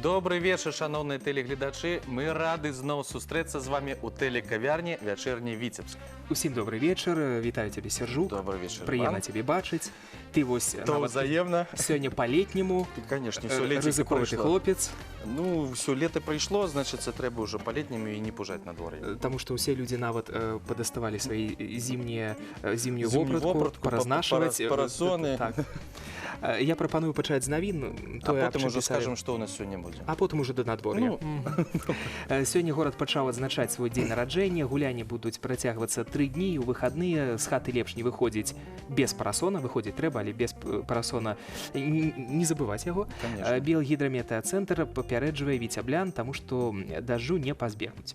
Добры вечар, шаноўныя тэлегледачы. Мы рады зноў сустрэцца з вами ў тэлекавярні «Вячэрні Віцебск». Усім добры вечар. Вітаю цябе, Сержук. Добры вечар, Прыемна Іван. цябе бачыць. Ты вось То нават ўзаемна. сёння па-летняму. Конечно, всё летенько Рызыковы ты прайшло. хлопец. Ну, всё лето прайшло, значит, трэба ўжо па-летняму і не пужаць на дворе. Таму што ўсе людзі нават падаставалі свае зімнюю Зімнюю вопратку, вопратку, паразнашваць. Парасоны. Так. Я прапаную пачаць з навін. А Тое, аб потым чым ужо пісалі. скажам, што ў нас сёння будзе. А потым уже да надвор'я. Ну. Сёння горад пачаў адзначаць свой дзень нараджэння. Гулянні будуць працягвацца 3 дні. У выхадныя з хаты лепш не выходзіць без парасона. Выходзіць трэба, але без парасона, не забываць яго. Конечно. Белгідраметэацэнтр папярэджвае віцяблян, таму што дажджу не пазбегнуць.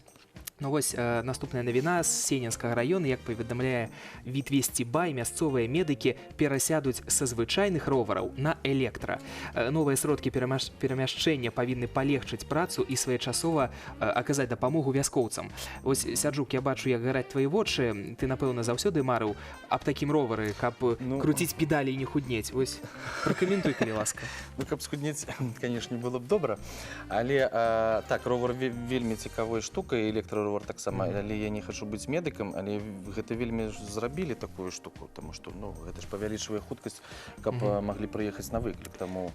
Ну вось наступная навіна з Сенненскага раёна: як паведамляе Вітвесці бай, мясцовыя медыкі перасядуць са звычайных ровараў на электра. Новыя сродкі перамяшчэння павінны палегчыць працу і своечасова аказаць дапамогу вяскоўцам. Вось, Сяржук, я бачу, як гараць твае вочы. Ты, напэўна, заўсёды марыў аб такім ровары, каб Ну. круціць педалі і не худнець. Вось пракаментуй, калі ласка. Ну, каб схуднець, конечно, было б добра. Але так, ровар вельмі цікавая штука, і электраровар таксама, але я не хачу быць медыкам, але гэта вельмі ж зрабілі такую штуку, таму што, ну, гэта ж павялічвае хуткасць, каб маглі прыехаць на выклік. Таму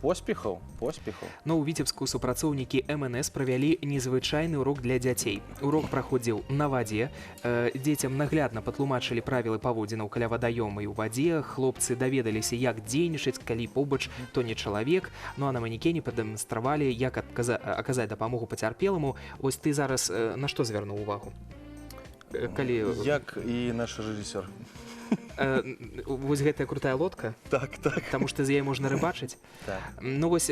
поспехаў, поспехаў. Но ў Віцебску супрацоўнікі МНС правялі незвычайны урок для дзяцей. Урок праходзіў на вадзе. Дзецям наглядна патлумачылі правілы паводзінаў каля вадаёма і ў вадзе. Хлопцы даведаліся, як дзейнічаць, калі побач тоне чалавек. Ну а на манекене падэманстравалі, як аказаць дапамогу пацярпеламу. Вось ты зараз на што звярнуў увагу? Калі Як і наш рэжысёр. Вось гэтая крутая лодка, Так. таму што з яе можна рыбачыць. Так. Ну вось,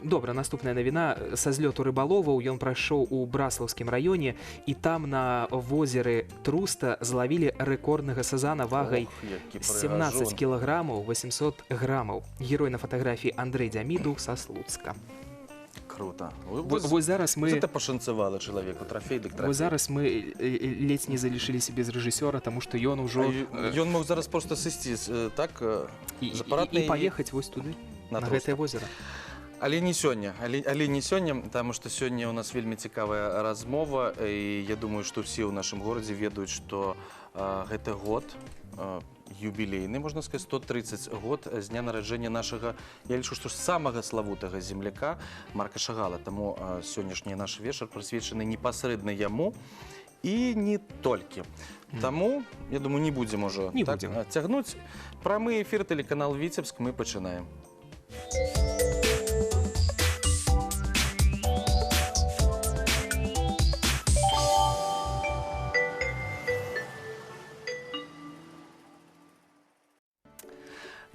добра, наступная навіна са злёту рыбаловаў. Ён прайшоў у Браслаўскім раёне, і там на возеры Труста злавілі рэкорднага сазана вагай Ох, які 17 прыгажун. кілаграмаў 800 грамаў. Герой на фатаграфіі — Андрэй Дзяміду са Слуцка. Круто. Вось зараз мы Гэта пашанцавала чалавеку, трафей дык трафей. Вось зараз мы ледзь не залішыліся без рэжысёра, таму што ён ужо А ён мог зараз просто сысці так з апаратнай і паехаць вось туды, на на Труста. гэтае возера. Але не сёння, але не сёння, таму што сёння ў нас вельмі цікавая размова, і я думаю, што ўсе ў нашым горадзе ведаюць, што гэты год юбілейны, можна сказаць, 130 год з дня нараджэння нашага, я лічу, што самага славутага земляка Марка Шагала. Таму сённяшні наш вечар прысвечаны непасрэдна яму і не толькі. Таму, я думаю, не будзем ужо Не так, будзем. цягнуць. Прамы эфір, тэлеканал «Віцебск», мы пачынаем.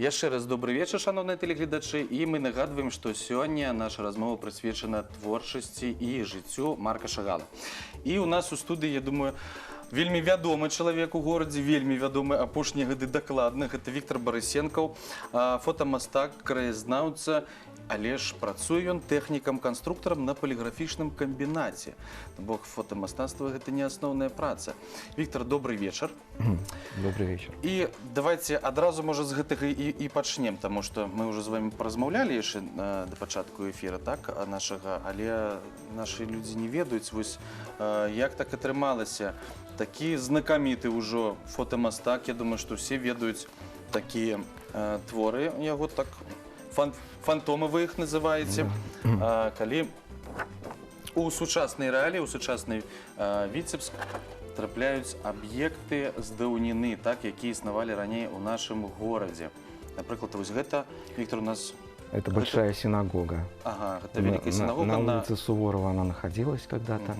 Яшчэ раз добры вечар, шаноўныя тэлегледачы, і мы нагадваем, што сёння наша размова прысвечана творчасці і жыццю Марка Шагала. І ў нас у студыі, я думаю, вельмі вядомы чалавек у горадзе, вельмі вядомы апошнія гады дакладна, гэта Віктор Барысенкаў, фотамастак, краязнаўца, але ж працуе ён тэхнікам-канструктарам на паліграфічным камбінаце. То бок фотамастацтва — гэта не асноўная праца. Віктор, добры вечар. Добрый вечер. І давайте адразу, можа, з гэтага і пачнем, таму што мы ўжо з вами паразмаўлялі яшчэ да пачатку эфіра, так, нашага, але нашы людзі не ведаюць, вось як так атрымалася. Такі знакаміты ўжо фотамастак, я думаю, што ўсе ведаюць такія творы яго, так, фантомы вы іх называеце, калі у сучаснай рэаліі, у сучасны Віцебск трапляюць аб'екты з даўніны, так, якія існавалі раней у нашым горадзе. Напрыклад, вось гэта, Віктор, у нас Это большая синагога. Ага, гэта вялікая сінагога На улице Суворова она находилась когда-то.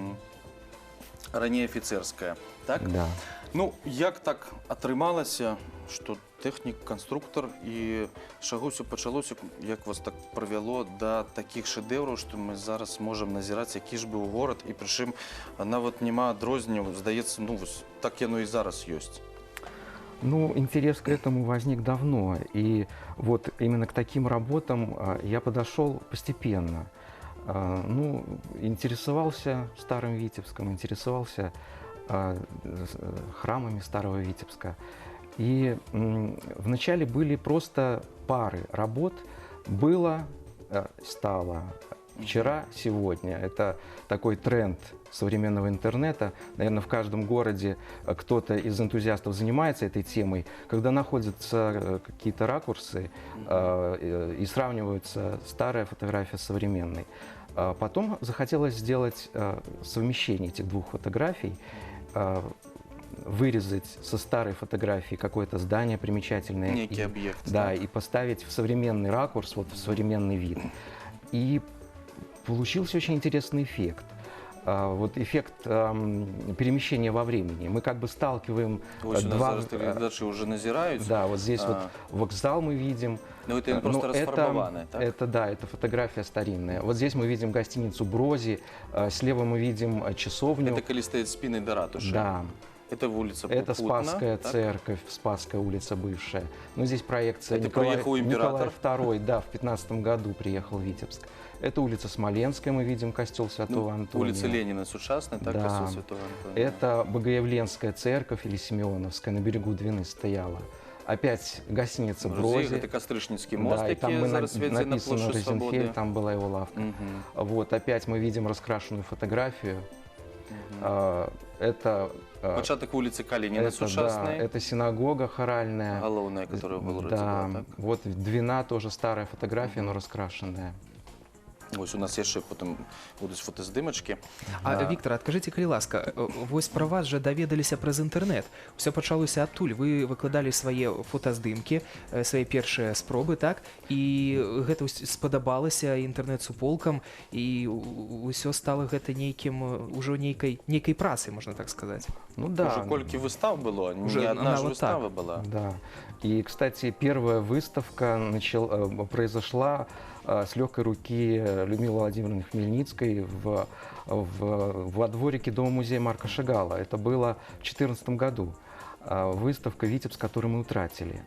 Раней Афіцэрская, так? Да. Ну, як так атрымалася, што тэхнік, канструктар, і з чаго ўсё пачалося, як вас так правяло да такіх шэдэўраў, што мы зараз можам назіраць, які ж быў горад, і прычым нават няма адрозненняў, здаецца, ну, вось так яно і зараз ёсць? Ну, интерес к этому возник давно. И вот именно к таким работам я подошел постепенно. Ну, интересовался старым Витебском, интересовался храмами старого Витебска. И вначале были просто пары работ. Было, стало, Вчера, сегодня. Это такой тренд современного интернета. Наверное, в каждом городе кто-то из энтузиастов занимается этой темой, когда находятся какие-то ракурсы и сравниваются старая фотография с современной. А потом захотелось сделать совмещение этих двух фотографий, вырезать со старой фотографии какое-то здание примечательное. Некий объект. Да, и поставить в современный ракурс, вот в современный вид. И получился очень интересный эффект. Вот эффект перемещения во времени. Мы как бы сталкиваем Вось у нас два зараз тэлегледачы ўжо назіраюць. Да, вот здесь вот вокзал мы видим. Ну, это ён просто Но расфарбаваны, так? Это, да, это фотография старинная. Вот здесь мы видим гостиницу Брози, слева мы видим часовню. Это калі стаіць спінай да ратушы. Да. Это вуліца Это Попутна, Спасская так? церковь, Спасская улица бывшая. Ну, здесь проекция Это приехал император. Николай II, да, в 15 году приехал в Витебск. Это улица Смоленская, мы видим костел Святого Ну, Антония. Улица Ленина сучасная, так, Да. костел Святого Антония. Это Богоявленская церковь или Симеоновская, на берегу Двины стояла. Опять гостиница Музей, Брози. это Кастрычніцкі мост, Да, и там які мы зараз вядзе на написано плошчу Розенфельд, Свабоды. Там была его лавка. Вот, опять мы видим раскрашенную фотографию. Это Пачатак вуліцы Калініна это, да, сучаснай. Это синагога хоральная. Галоўная, которая в горадзе Да, была, так? вот Двина тоже старая фотография, но раскрашенная. Вось у нас яшчэ потым будуць фотаздымачкі. А, Віктор, адкажыце, калі ласка, вось пра вас жа даведаліся праз інтэрнэт. Усё пачалося адтуль. Вы выкладалі свае фотаздымкі, свае першыя спробы, так? І гэта спадабалася інтэрнэт-суполкам, і ўсё стала гэта нейкім ужо нейкай працай, можна так сказаць. Ну да. Ужо колькі выстаў было, Уже не адна ж нават выстава так. была. Да. И, кстати, первая выставка произошла с легкой руки Людмилы Владимировны Хмельницкой во дворике Дома-музея Марка Шагала. Это было в 2014 году. Выставка «Витебск, который мы утратили».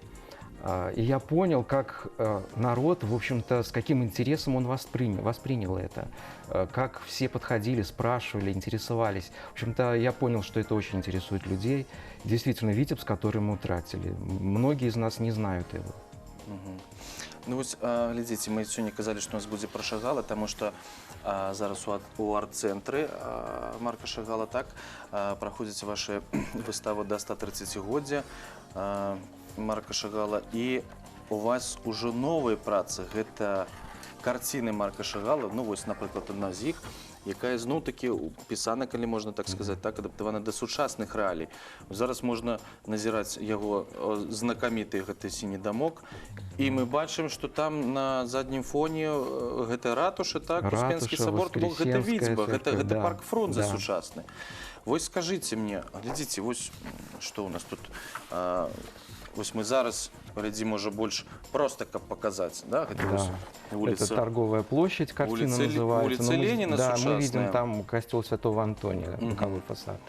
И я понял, как народ, в общем-то, с каким интересом он воспринял это, как все подходили, спрашивали, интересовались. В общем-то, я понял, что это очень интересует людей. Действительно, Витебск, который мы утратили. Многие из нас не знают его. Ну вось, глядзіце, мы сёння казалі, што у нас будзе пра Шагала, таму што зараз у арт-цэнтры Марка Шагала, так, праходзіць ваша выстава да 130-годдзя Марка Шагала, і у вас ужо новыя працы, гэта карціны Марка Шагала, ну вось, напрыклад, адна з іх, якая зноў-такі пісана, калі можна так сказаць, так, адаптавана да сучасных рэалій. Зараз можна назіраць яго знакаміты гэты сіні дамок, і мы бачым, што там на заднім фоне гэта ратуша, так, Успенскі Ратуша, сабор, бо гэта Воскресенская Віцьба, церковь, гэта да, парк Фрунзе да. сучасны. Вось скажыце мне, глядзіце, вось што ў нас тут, вось мы зараз глядзім уже больш просто, каб паказаць, да, гэта Да. вось вуліца. Это торговая площадь, картина называется. Улица Но Ленина да, мы сучасная. видим там костел Святого Антония, боковой фасад.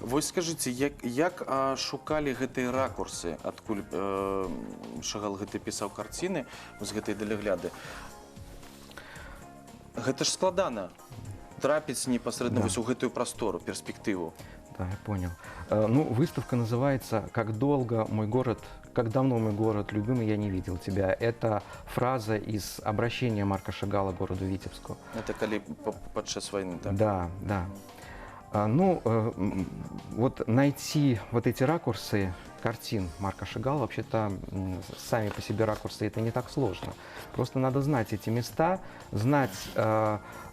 Вось скажыце, як шукалі гэтыя ракурсы, адкуль Шагал гэты пісаў карціны з гэтай далягляды? Гэта ж складана трапіць непасрэдна Да. вось у гэтую прастору, перспектыву. Да, я понял. Ну, выставка называется «Как долго мой город, как давно мой город, любимый, я не видел тебя». Это фраза из обращения Марка Шагала городу Витебску. Это калі падчас вайны, так? Да. Ну, вот найти вот эти ракурсы картин Марка Шагала, вообще-то сами по себе ракурсы это не так сложно. Просто надо знать эти места, знать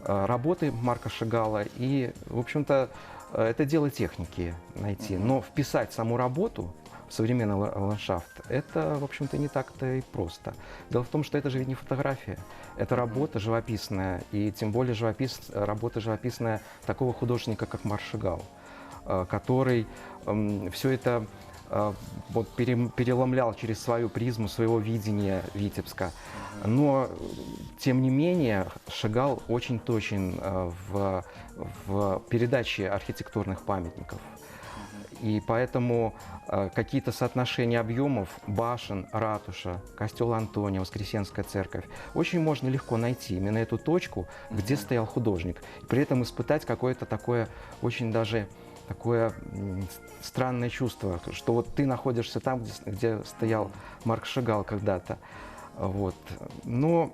работы Марка Шагала и, в общем-то, это дело техники найти. Но вписать саму работу в современный ландшафт, это, в общем-то, не так-то и просто. Дело в том, что это же ведь не фотография, это работа живописная, и тем более работа живописная такого художника, как Марк Шагал, который все это вот переломлял через свою призму своего видения Витебска. Но, тем не менее, Шагал очень точен в передаче архитектурных памятников. И поэтому какие-то соотношения объемов башен, ратуша, костел Антония, Воскресенская церковь очень можно легко найти именно эту точку, где стоял художник. И при этом испытать какое-то такое очень даже такое странное чувство, что вот ты находишься там, где стоял Марк Шагал когда-то. Вот. Но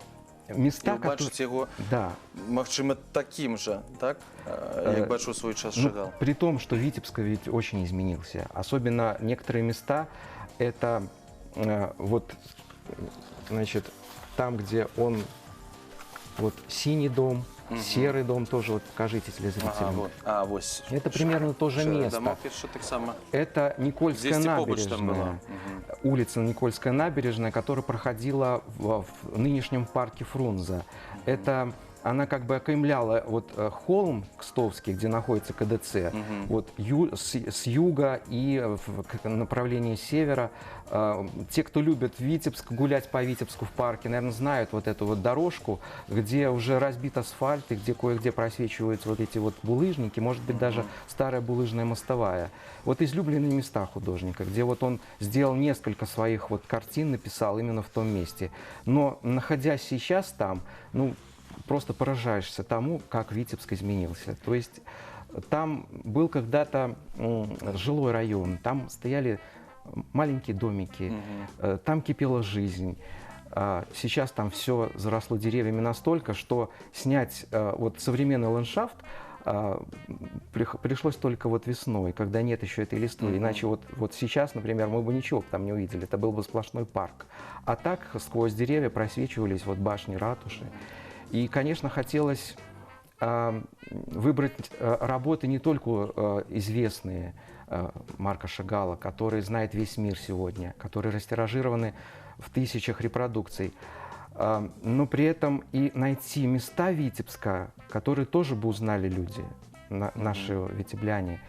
Места, І ўбачыць яго, Да. магчыма, такім жа, так? Як бачыў свой час Ну, Шагал. при том, что Витебск ведь очень изменился. Особенно некоторые места, это вот, значит, там, где он, вот синий дом, серый дом тоже, вот покажите телезрителям. Ага, вот. А, вось. Это примерно то же Шэры место. дамок яшчэ таксама. Это Никольская Дзесьці побач там была. набережная. Улица Никольская набережная, которая проходила в нынешнем парке Фрунзе. Это она как бы окаймляла вот холм Кстовский, где находится КДЦ, вот с юга и в направлении севера. Те, кто любит Витебск, гулять по Витебску в парке, наверное, знают вот эту вот дорожку, где уже разбит асфальт и где кое-где просвечиваются вот эти вот булыжники, может быть, даже старая булыжная мостовая. Вот излюбленные места художника, где вот он сделал несколько своих вот картин, написал именно в том месте. Но находясь сейчас там, ну, просто поражаешься тому, как Витебск изменился. То есть там был когда-то жилой район, там стояли маленькие домики, там кипела жизнь. Сейчас там все заросло деревьями настолько, что снять вот современный ландшафт пришлось только вот весной, когда нет еще этой листвы. Иначе вот сейчас, например, мы бы ничего там не увидели, это был бы сплошной парк. А так сквозь деревья просвечивались вот башни ратуши. И, конечно, хотелось выбрать работы не только известные Марка Шагала, которые знает весь мир сегодня, которые растиражированы в тысячах репродукций, но при этом и найти места Витебска, которые тоже бы узнали люди, наши витебляне.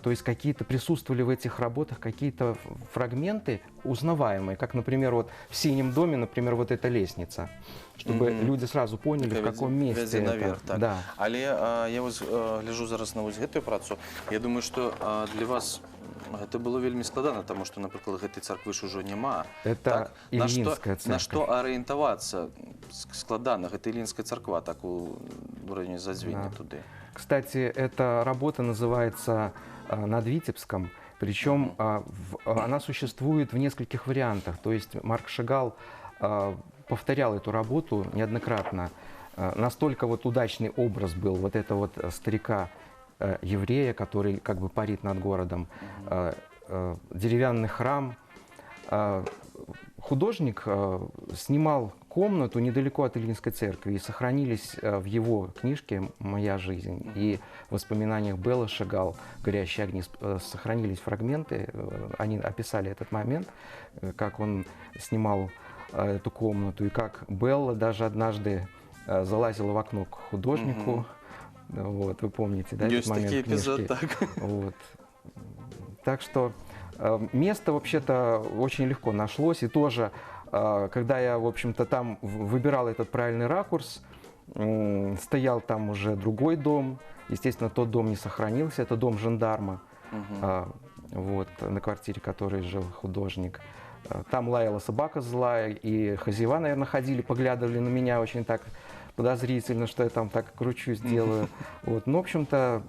То есть какие-то присутствовали в этих работах какие-то фрагменты узнаваемые, как, например, вот в «Синем доме», например, вот эта лестница, чтобы Мгм. Люди сразу поняли, в Такая каком месте вядзе это. Наверх, так. Да. Але я вось гляжу зараз на вось гэтую працу. Я думаю, што для вас гэта было вельмі складана, таму што, напрыклад, гэтай царквы ж ужо няма. Это Так? На што, Ильинская на церковь. што арыентавацца складана. Гэта Ільінская царква, так, у раёне Задзвіння Да. туды. Кстати, эта работа называется «Над Витебском». Причем она существует в нескольких вариантах. То есть Марк Шагал повторял эту работу неоднократно. Настолько вот удачный образ был вот этого вот старика еврея, который как бы парит над городом. Деревянный храм. Художник снимал комнату недалеко от Ильинской церкви, и сохранились в его книжке «Моя жизнь» и в воспоминаниях Беллы Шагал «Горящие огни» сохранились фрагменты, они описали этот момент, как он снимал эту комнату, и как Белла даже однажды залазила в окно к художнику. Вот, вы помните, да, этот Ёсць момент такі в книжке? эпізод, так. Вот. Так что место вообще-то очень легко нашлось. И тоже, когда я, в общем-то, там выбирал этот правильный ракурс, стоял там уже другой дом. Естественно, тот дом не сохранился. Это дом жандарма, вот, на квартире которой жил художник. Там лаяла собака злая, и хозяева, наверное, ходили, поглядывали на меня очень так подозрительно, что я там так кручусь, делаю. Вот. Ну, в общем-то,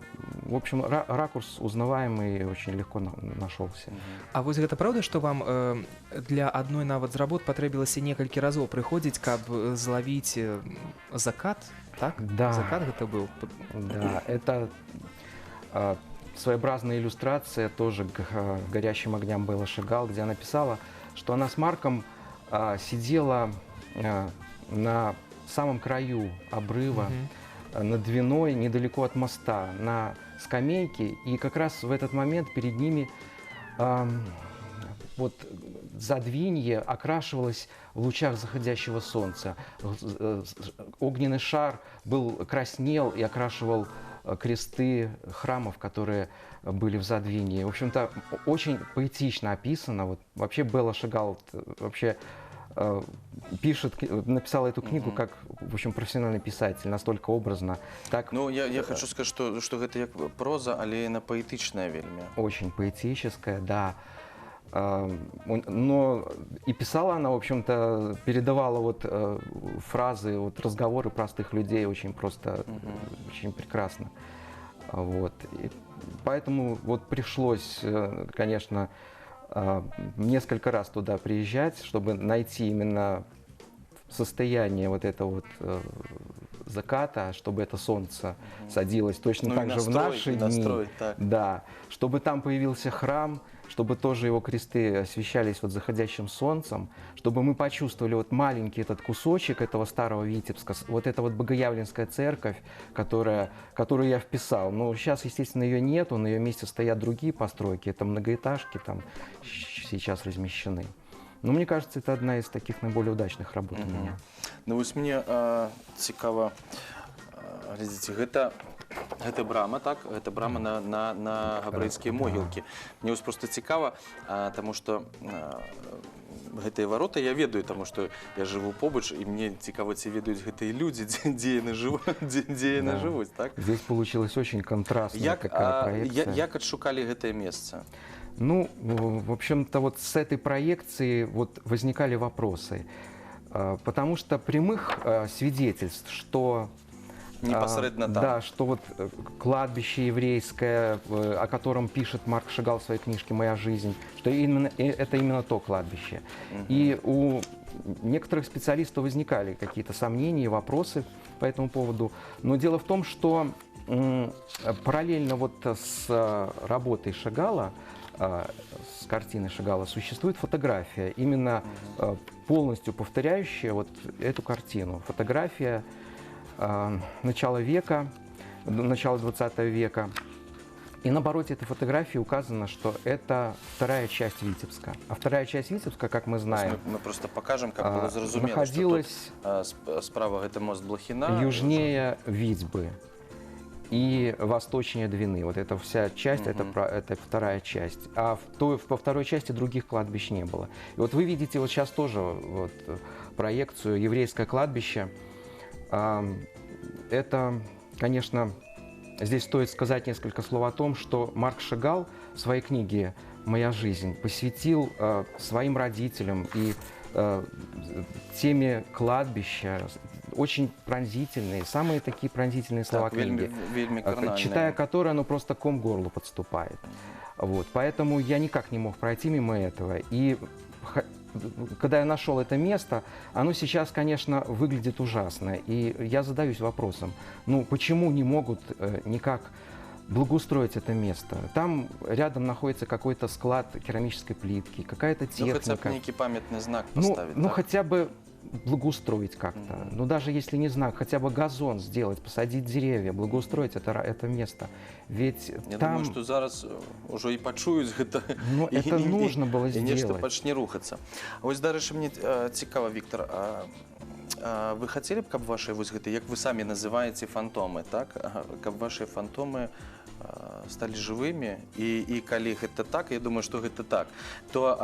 в общем, ракурс узнаваемый очень легко нашелся. А вось гэта праўда, што вам для адной нават з работ патрэбілася некалькі разоў прыходзіць, каб злавіць закат, так? Да. Закат гэта быў. Да, это своеобразная иллюстрация тоже к «Горящим огням» Беллы Шагал, где она писала, что она с Марком сидела на самом краю обрыва, над Двиной, недалеко от моста, на скамейке, и как раз в этот момент перед ними вот Задвинье окрашивалось в лучах заходящего солнца. Огненный шар был, краснел и окрашивал кресты храмов, которые были в Задвинье. В общем-то, очень поэтично описано. Вот вообще Белла Шагал вообще пишет, написала эту книгу как, в общем, профессиональный писатель, настолько образно. Так. Ну, я хочу сказать, что гэта як проза, але яна паэтычная вельмі. Очень поэтическая, да. Но и писала она, в общем-то, передавала вот фразы, вот разговоры простых людей очень просто, очень прекрасно. Вот. И поэтому вот пришлось, конечно, несколько раз туда приезжать, чтобы найти именно состояние вот этого вот заката, чтобы это солнце садилось точно Ну, і так же в настрой, наши і дни. Настрой, так. Да, чтобы там появился храм, чтобы тоже его кресты освещались вот заходящим солнцем, чтобы мы почувствовали вот маленький этот кусочек этого старого Витебска, вот эта вот Богоявленская церковь, которую я вписал. Но сейчас, естественно, ее нету, на ее месте стоят другие постройки, это многоэтажки там сейчас размещены. Но мне кажется, это одна из таких наиболее удачных работ у меня. Ну вось мне цікава, глядзіце, гэта брама, так, гэта брама на габрэйскія могілкі. Мне вось просто цікава, таму што гэтыя вароты я ведаю, таму што я жыву побач, і мне цікава, ці ведаюць гэтыя людзі, дзе яны жывуць, дзе яны жывуць, так? Здесь получилась очень контрастная Як, такая проекция. Як адшукалі гэтае месца? Ну, в общем-то, вот с этой проекции вот возникали вопросы. Потому что прямых свидетельств, что Непосредственно там. Да, что вот кладбище еврейское, о котором пишет Марк Шагал в своей книжке «Моя жизнь», что именно, это именно то кладбище. И у некоторых специалистов возникали какие-то сомнения и вопросы по этому поводу. Но дело в том, что параллельно вот с работой Шагала, с картиной Шагала, существует фотография, именно полностью повторяющая вот эту картину. Фотография начала века, начала 20 века. И на обороте этой фотографии указано, что это вторая часть Витебска. А вторая часть Витебска, как мы знаем, Мы просто покажем, как было зразумела, находилась что тут, справа гэта мост Блохина. Южнее Витьбы и восточнее Двины. Вот эта вся часть, это вторая часть. А во второй части других кладбищ не было. И вот вы видите вот сейчас тоже вот проекцию «Еврейское кладбище». Это, конечно, здесь стоит сказать несколько слов о том, что Марк Шагал в своей книге «Моя жизнь» посвятил своим родителям и теме кладбища очень пронзительные, самые такие пронзительные слова Так, вельмі, книги, вельмі кранальныя. Читая которые, оно просто ком к горлу подступает. Вот. Поэтому я никак не мог пройти мимо этого. И когда я нашел это место, оно сейчас, конечно, выглядит ужасно. И я задаюсь вопросом, ну почему не могут никак благоустроить это место? Там рядом находится какой-то склад керамической плитки, какая-то Ну, хотя б техника. Нейкі памятны знак Ну, поставить. ну Так? хотя бы благоустроить как-то. Мгм. Ну даже если не знак, хотя бы газон сделать, посадить деревья, благоустроить это место. Ведь Я там, думаю, што зараз ўжо і пачуюць гэта ну, это нужно было і нешта сделать. Пачне рухацца. Вось, дарэчы, мне цікава, Віктор, а вы хацелі б, каб вашы вось гэты, як вы самі называеце, фантомы, так? Ага, каб вашы фантомы сталі жывымі, і калі гэта так, я думаю, што гэта так, то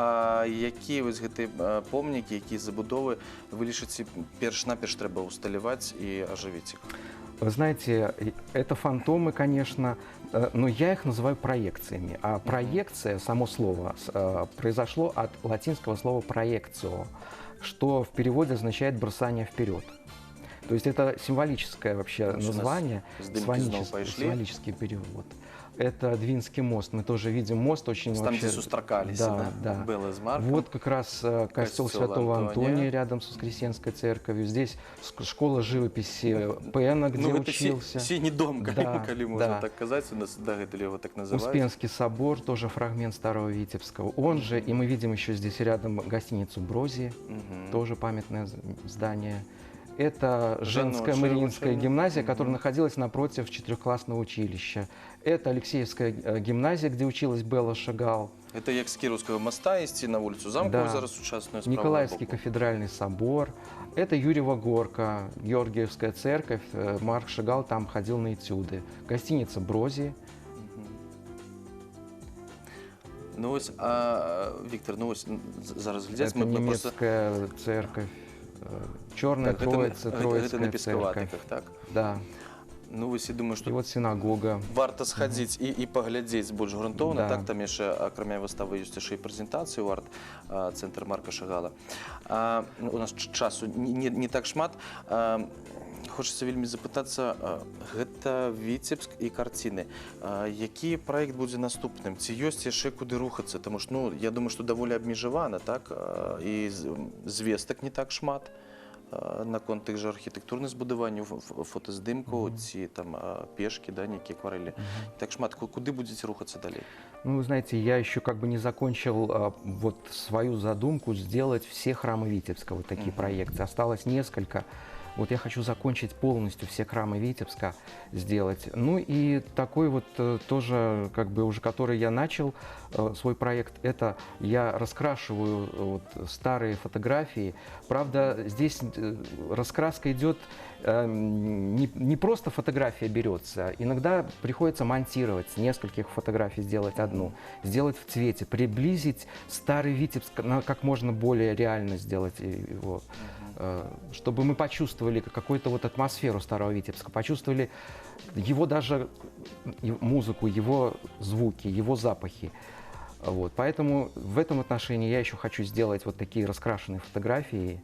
якія вось гэты помнікі, якія забудовы вы лічыце, перш-наперш трэба ўсталяваць і ажывіць іх? Вы знаете, это фантомы, конечно, но я их называю проекциями. А проекция, само слово, произошло от латинского слова проекцио, что в переводе означает бросание вперед. То есть это символическое вообще Вот у нас название, здымкі зноў пайшлі. Символический перевод. Это Двинский мост. Мы тоже видим мост очень Там, вообще. дзе сустракаліся, Да, да, да. Бэла з Маркам. Вот как раз костел Костел Святого Антония. Антония рядом с Воскресенской церковью. Здесь школа живописи Пена, где Ну, гэта учился. сіні дом, калі, Да, калі можна да. так казаць, у нас дагэтуль его так называюць. Успенский собор, тоже фрагмент старого Витебского. Он же, и мы видим еще здесь рядом гостиницу Брози, Мгм. Тоже памятное здание. Это женская Жаночая Мариинская учебня. гимназия, которая Мгм. Находилась напротив четырехклассного училища. Это Алексеевская гимназия, где училась Белла Шагал. Это як з Кіровского моста ісці на вулицю Замковую, Да. зараз сучасную, з правого Николаевский боку. Кафедральный собор. Это Юрьева горка, Георгиевская церковь. Марк Шагал там ходил на этюды. Гостиница Брози. Ну ось, Віктор, ну ось зараз глядзяць, Это мы просто немецкая церковь. Черная Так, гэта, Троица, гэта на Троицкая церковь. Пескаватыках, так? Да. Ну вось і думаю, што И вот синагога. Варта схадзіць і паглядзець больш грунтоўна. Да. Так, там яшчэ, акрамя выставы, ёсць яшчэ і прэзентацыі ў арт цэнтр Марка Шагала. Ну, у нас часу не так шмат. Хочацца вельмі запытацца, гэта Віцебск і карціны. Які праект будзе наступным? Ці ёсць яшчэ куды рухацца? Таму ж, ну, я думаю, што даволі абмежавана, так? І звестак не так шмат. Наконт тых жа архітэктурных збудаванняў, фотаздымкаў ці там пешкі, да, нейкія акварэлі. Так шмат. Куды будзеце рухацца далей? Ну, вы знаете, я еще как бы не закончил вот свою задумку сделать все храмы Витебска, вот такие проекты. Осталось несколько. Вот я хочу закончить полностью все храмы Витебска сделать. Ну и такой вот тоже, как бы уже который я начал свой проект, это я раскрашиваю вот старые фотографии. Правда, здесь раскраска идет не просто фотография берется, иногда приходится монтировать, нескольких фотографий сделать одну, сделать в цвете, приблизить старый Витебск, как можно более реально сделать его, чтобы мы почувствовали какую-то вот атмосферу старого Витебска, почувствовали его даже музыку, его звуки, его запахи. Вот. Поэтому в этом отношении я еще хочу сделать вот такие раскрашенные фотографии.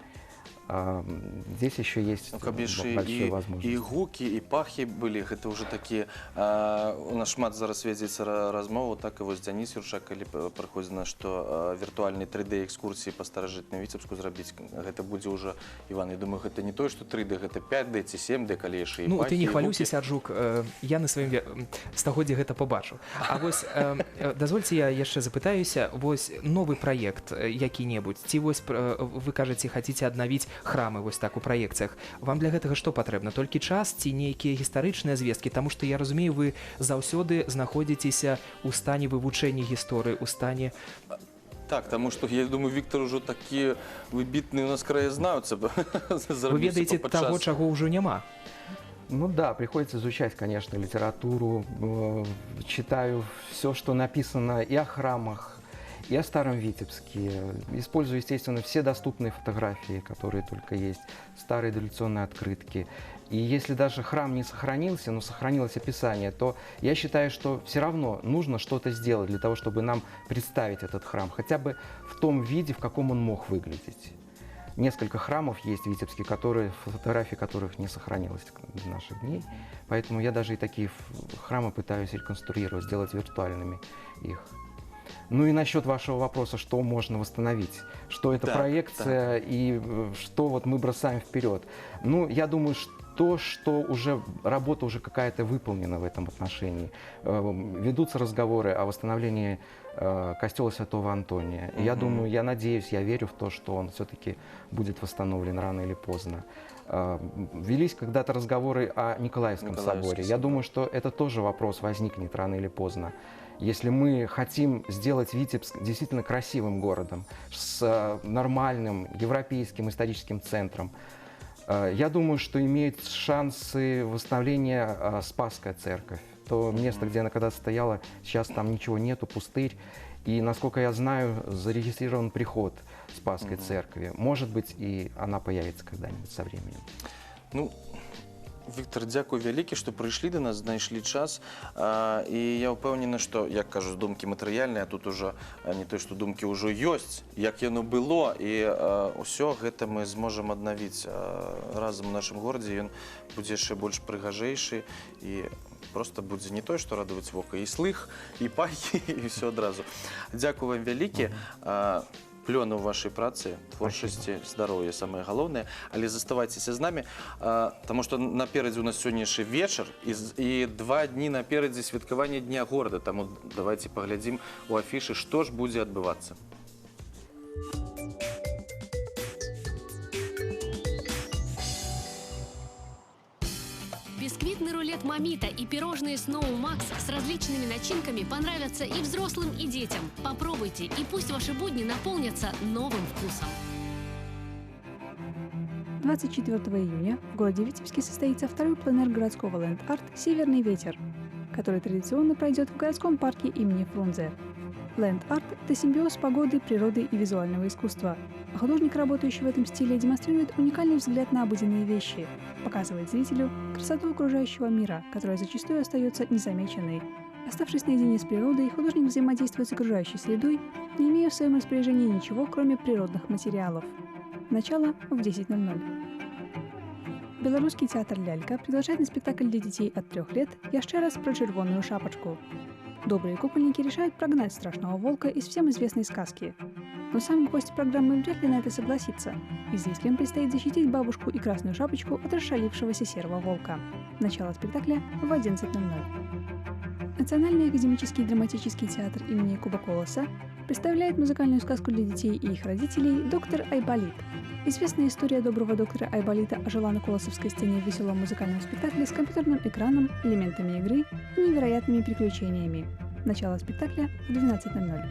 Здесь еще есть Ну, каб яшчэ большие і возможности. Гукі, і пахі былі, гэта ўжо такі, у нас шмат зараз вядзецца размову, так, і вось Дзяніс Юрчак, калі прыходзіць на што віртуальныя 3D экскурсіі па старажытным Віцебску зрабіць, гэта будзе ўжо, Іван, я думаю, гэта не тое, што 3D, гэта 5D ці 7D, калі яшчэ і Ну, пахі, ты не і хвалюйся, гукі. Сяржук, я на сваім стагоддзі гэта побачыў. А вось дазвольце, я яшчэ запытаюся, вось новы праект які-небудзь, ці вось вы кажаце, хаціце аднавіць храмы вось так у праекцыях. Вам для гэтага што патрэбна? Толькі час ці нейкія гістарычныя звесткі? Таму што я разумею, вы заўсёды знаходзіцеся ў стане вывучэння гісторыі, у стане Так, таму што я думаю, Віктор ужо такі выбітны у нас краязнаўца Вы ведаеце таго, чаго ўжо няма. Ну да, приходится изучать, конечно, литературу, читаю все, что написано и о храмах, и о Старом Витебске. Использую, естественно, все доступные фотографии, которые только есть, старые дореволюционные открытки. И если даже храм не сохранился, но сохранилось описание, то я считаю, что все равно нужно что-то сделать для того, чтобы нам представить этот храм, хотя бы в том виде, в каком он мог выглядеть. Несколько храмов есть в Витебске, фотографии которых не сохранилось до наших дней. Поэтому я даже и такие храмы пытаюсь реконструировать, сделать виртуальными их. Ну и насчет вашего вопроса, что можно восстановить, что это проекция и что вот мы бросаем вперед. Ну, я думаю, что то, что уже работа уже какая-то выполнена в этом отношении. Ведутся разговоры о восстановлении костела Святого Антония. Я думаю, я надеюсь, я верю в то, что он все-таки будет восстановлен рано или поздно. Велись когда-то разговоры о Николаевском Николаевский соборе. Я собор. думаю, что это тоже вопрос возникнет рано или поздно. Если мы хотим сделать Витебск действительно красивым городом, с нормальным европейским историческим центром, я думаю, что имеет шансы восстановления Спасская церковь. То место, где она когда-то стояла, сейчас там ничего нету, пустырь. И, насколько я знаю, зарегистрирован приход Спасской церкви. Может быть, и она появится когда-нибудь со временем. Ну, Віктор, дзякуй вялікі, што прыйшлі да нас, знайшлі час. І я ўпэўнены, што, як кажуць, думкі матэрыяльныя, а тут ужо не той, што думкі ўжо ёсць, як яно было, і ўсё гэта мы зможам аднавіць разам у нашым горадзе, ён будзе яшчэ больш прыгажэйшы і просто будзе не той, што радаваць вока, і слых, і пахі, і ўсё адразу. Дзякуй вам вялікі. Плёну вашай працы, творчасці, здароўя, самае галоўнае. Але заставайцеся з намі, таму што наперадзе у нас сёння яшчэ вечар і 2 дні наперадзе святкаванне Дня горада. Таму давайте паглядзім у афішы, што ж будзе адбывацца. Бисквитный рулет «Мамита» и пирожные «Сноу Макс» с различными начинками понравятся и взрослым, и детям. Попробуйте, и пусть ваши будни наполнятся новым вкусом. 24 июня в городе Витебске состоится второй пленэр городского ленд-арт «Северный ветер», который традиционно пройдет в городском парке имени Фрунзе. Ленд-арт – это симбиоз погоды, природы и визуального искусства. А художник, работающий в этом стиле, демонстрирует уникальный взгляд на обыденные вещи, показывает зрителю красоту окружающего мира, которая зачастую остается незамеченной. Оставшись наедине с природой, художник взаимодействует с окружающей средой, не имея в своем распоряжении ничего, кроме природных материалов. Начало в 10:00. Белорусский театр «Лялька» приглашает на спектакль для детей от 3 лет «Яшчэ раз про чырвоную шапочку». Добрые кукольники решают прогнать страшного волка из всем известной сказки. Но сам гость программы вряд ли на это согласится. И зрителям предстоит защитить бабушку и Красную Шапочку от расшалившегося серого волка. Начало спектакля в 11:00. Национальный академический драматический театр имени Якуба Коласа представляет музыкальную сказку для детей и их родителей «Доктор Айболит». Известная история доброго доктора Айболита ожила на колосовской сцене в веселом музыкальном спектакле с компьютерным экраном, элементами игры и невероятными приключениями. Начало спектакля в 12:00.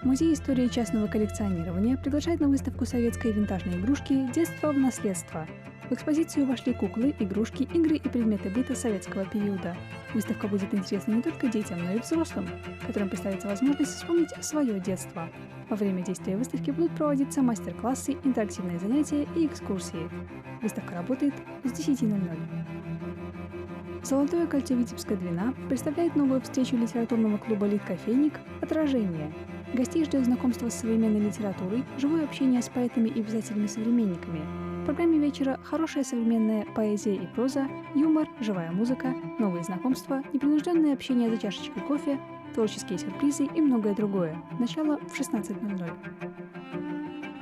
Музей истории частного коллекционирования приглашает на выставку советской винтажной игрушки «Детство в наследство». В экспозицию вошли куклы, игрушки, игры и предметы быта советского периода. Выставка будет интересна не только детям, но и взрослым, которым представится возможность вспомнить свое детство. Во время действия выставки будут проводиться мастер-классы, интерактивные занятия и экскурсии. Выставка работает с 10:00. Золотое кольцо Витебска Двина представляет новую встречу литературного клуба «Литкофейник» «Отражение». Гостей ждет знакомство с современной литературой, живое общение с поэтами и писателями-современниками. В программе вечера хорошая современная поэзия и проза, юмор, живая музыка, новые знакомства, непринужденное общение за чашечкой кофе, творческие сюрпризы и многое другое. Начало в 16:00.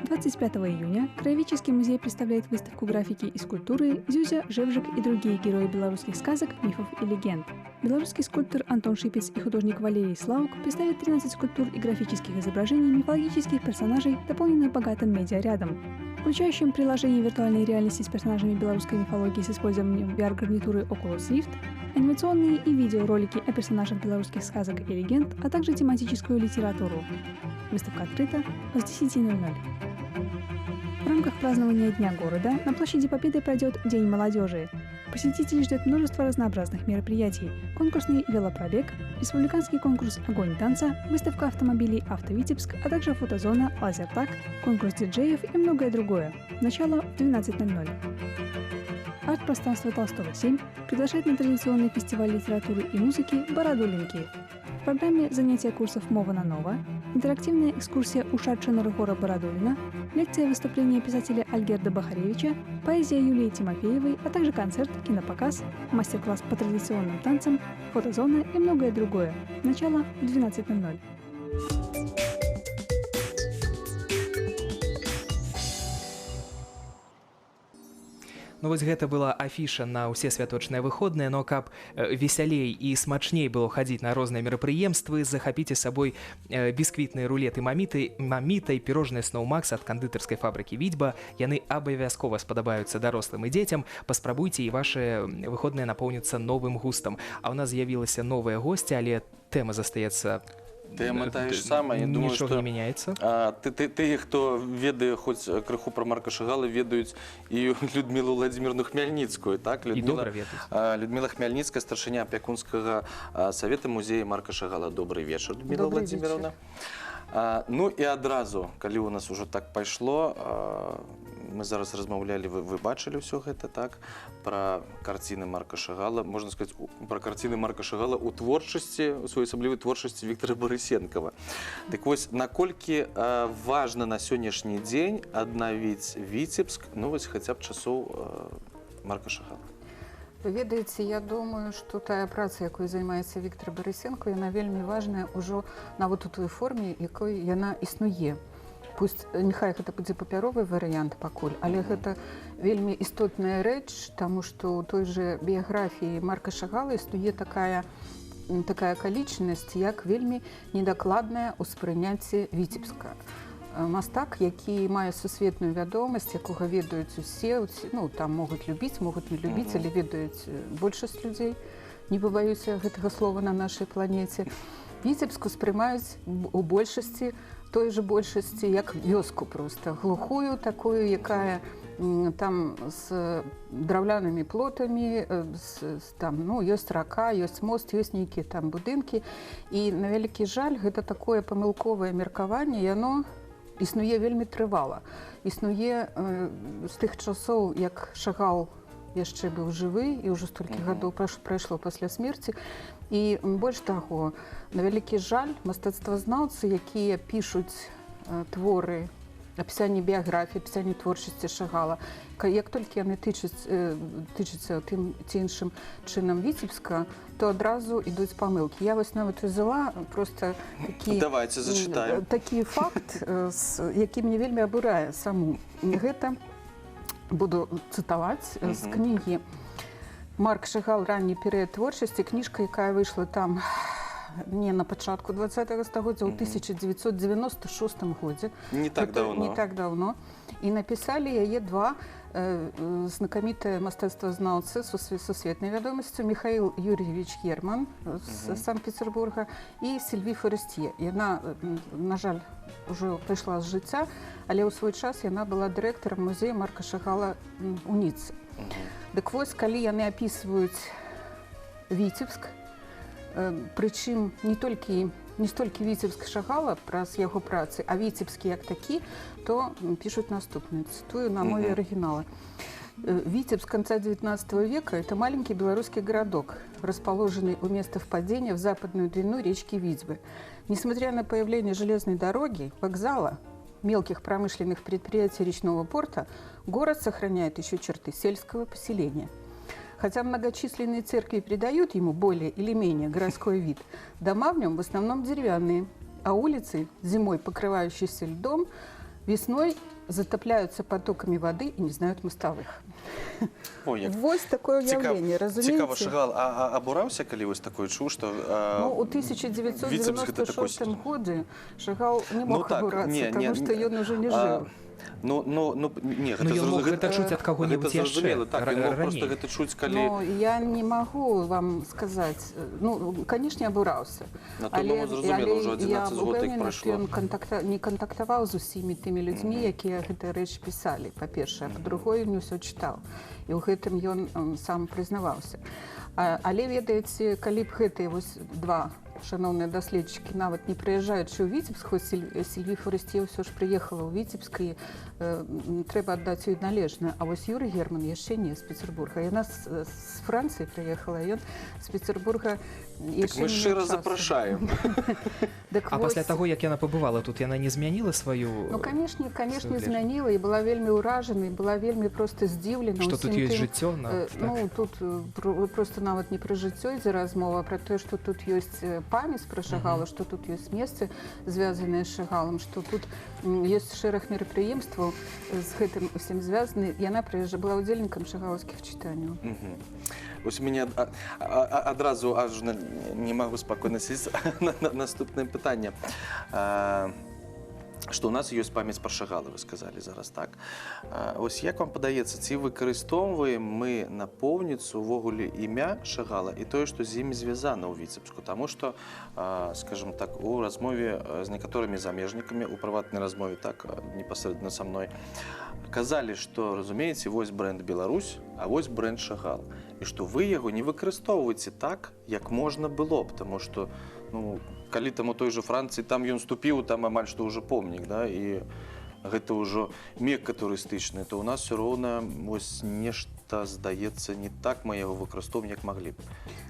25 июня Краеведческий музей представляет выставку графики и скульптуры «Зюзя, Жевжик и другие герои белорусских сказок, мифов и легенд». Белорусский скульптор Антон Шипец и художник Валерий Слаук представят 13 скульптур и графических изображений мифологических персонажей, дополненных богатым медиарядом, включающим приложение виртуальной реальности с персонажами белорусской мифологии с использованием VR-гарнитуры Oculus Rift, анимационные и видеоролики о персонажах белорусских сказок и легенд, а также тематическую литературу. Выставка открыта с 10:00. В рамках празднования Дня города на площади Победы пройдет День молодежи. Посетителей ждет множество разнообразных мероприятий: конкурсный велопробег, республиканский конкурс «Огонь танца», выставка автомобилей «Автовитебск», а также фотозона, лазертаг, конкурс диджеев и многое другое. Начало в 12:00. Арт-пространство Толстого 7 приглашает на традиционный фестиваль литературы и музыки «Бородулинки». В программе занятия курсов «Мова на ново», интерактивная экскурсия ушедшего Рыгора Бородулина, лекция выступления писателя Альгерда Бахаревича, поэзия Юлии Тимофеевой, а также концерт, кинопоказ, мастер-класс по традиционным танцам, фотозона и многое другое. Начало в 12:00. Ну вось гэта была афіша на ўсе святочныя выходныя, но каб весялей і смачней было хадзіць на розныя мерапрыемствы, захапіце з сабой бісквітныя рулеты маміта і пірожныя Сноумакс ад кандытарскай фабрыкі Віцьба. Яны абавязкова спадабаюцца дарослым і дзецям. Паспрабуйце, і вашы выходныя напоўняцца новым густам. А ў нас з'явілася новая госця, але тэма застаецца. Тэма тая ж самая. Я думаю, нічога што не мяняецца. Тыя, хто ведае хоць крыху пра Марка Шагала, ведаюць і Людмілу Владимировну Хмяльніцкую. Так? І добра ведаюць. Людміла Хмяльніцкая, старшыня апякунскага савета музея Марка Шагала. Добрый вечар, Людмила Добрый Владимировна. вечер. Ну і адразу, калі у нас ужо так пайшло, мы зараз размаўлялі, вы бачылі ўсё гэта, так, пра карціны Марка Шагала, можна сказаць, пра карціны Марка Шагала ў творчасці, у своеасаблівай творчасці Віктара Барысенкава. Дык вось, наколькі важна на сённяшні дзень аднавіць Віцебск, ну вось хаця б часоў Марка Шагала? Вы ведаеце, я думаю, што тая праца, якой займаецца Віктар Барысенко, яна вельмі важная ўжо нават у той форме, якой яна існуе. Пусть, няхай гэта будзе папяровы варыянт пакуль, але гэта вельмі істотная рэч, таму што ў той жа біяграфіі Марка Шагала існуе такая акалічнасць, як вельмі недакладнае ўспрыняцце Віцебска. Мастак, які мае сусветную вядомасць, якога ведаюць усе, ну, там могуць любіць, могуць не любіць, але ведаюць большасць людзей, не пабаюся гэтага слова на нашай планеце. Віцебск успрымаюць у большасці, той же большасці, як вёску проста, глухую такую, якая там з драўлянымі плотамі, там, ну, ёсць рака, ёсць мост, ёсць нейкія там будынкі. І на вялікі жаль, гэта такое памылковае меркаванне, яно існуе вельмі трывала. Існуе з тых часоў, як Шагал яшчэ быў жывы, і ўжо столькі гадоў прайшло пасля смерці. І больш таго, на вялікі жаль, мастацтвазнаўцы, якія пішуць творы, апісанні біяграфіі, апісанні творчасці Шагала, як толькі яны тычацца тым ці іншым чынам Віцебска, то адразу ідуць памылкі. Я вось нават узяла просто такі Давайте зачитаем. Такі факт, які мне вельмі абурае саму. Гэта буду цытаваць з кнігі «Марк Шагал. Ранні перыяд творчасці», кніжка, якая выйшла там не на пачатку 20 стагоддзя, ў 1996 годзе. Не так Гэта давно. Не так давно. І напісалі яе два знакамітыя мастацтвазнаўцы сусветнай вядомасцю: Михаил Юрьевич Герман з Санкт-Петербурга і Сильви Форестье. Яна, на жаль, ужо прыйшла з жыцця, але ў свой час яна была дырэктарам музея Марка Шагала у Ніцы. Дык вось, калі яны апісваюць Віцебск, прычым не столькі Віцебск Шагала праз яго працы, а Віцебскі як такі, то пішуць наступнае, цытую на мове арыгінала. «Витебск конца XIX века – это маленький белорусский городок, расположенный у места впадения в западную Двину речки Витьбы. Несмотря на появление железной дороги, вокзала, мелких промышленных предприятий речного порта, город сохраняет еще черты сельского поселения. Хотя многочисленные церкви придают ему более или менее городской вид, дома в нем в основном деревянные, а улицы, зимой покрывающиеся льдом, весной затопляются потоками воды и не знают мостовых». Ой, як Вось такое уяўленне, разумееце? Цікава, Шагал абураўся, калі вось такое чуў, што Ну, у Віцебск гэта такой 1996 годзе Шагал не мог Ну так, абурацца, не, потому не, что ён уже не жыў. Ну, не, Ну, гэта ён мог гэта чуць ад каго-небудзь гэта яшчэ зразумела, так, ён мог раней. просто гэта чуць, калі Ну, я не магу вам сказаць. Ну, конечно, абураўся. На той момант, зразумела, ўжо я 11 год як упэўнена, што прайшло. ён не кантактаваў з усімі тымі людзьмі, якія гэтыя рэчы пісалі, па-першае. А па-другое, ён не ўсё чытаў. І ў гэтым ён сам прызнаваўся. Але, ведаеце, калі б гэтыя вось два шаноўныя даследчыкі, нават не прыязджаючы ў Віцебск, хоць Сільві Форестье ўсё ж прыехала ў Віцебск, і трэба аддаць ёй належнае. А вось Юры Герман яшчэ не з Петербурга. Яна з Францыі прыехала, а ён з Петербурга Так яшчэ мы не шчыра меў часу. запрашаем. Дык А пасля вось, таго, як яна пабывала тут, яна не змяніла сваю Ну, конечно, сваю гледжанне? змяніла і была вельмі ўражана, і была вельмі проста здзіўлена Што тут ўсім ёсць тым, жыццё нават, так? Ну, тут просто нават не пра жыццё ідзе размова, а пра тое, што тут ёсць памяць пра Шагала, што тут ёсць месцы, звязаныя з Шагалам, што тут ёсць шэраг мерапрыемстваў з гэтым усім звязаны. Яна была удзельнікам шагалаўскіх чытанняў. Вось у мяне адразу аж не магу спакойна сесть на наступнае пытанне. Што у нас ёсць памяць пра Шагала, вы сказалі зараз, так. Ось як вам падаецца, ці выкарыстоўваем мы напоўніцу увогуле імя Шагала і тое, што з ім звязана ў Віцебску? Таму што, скажем так, у размове з некаторымі замежнікамі, у прыватнай размове, так, непасрэдна са мной, казалі, што, разумееце, вось бренд Беларусь, а вось бренд Шагал. І што вы яго не выкарыстоўваеце так, як можна было б, таму што, ну, калі там у той жа Францыі там ён ступіў, там амаль што ўжо помнік, да, і гэта ўжо мекка турыстычны, то ў нас все роўна вось нешта, здаецца, не так мы яго выкарыстоўваем, як маглі б.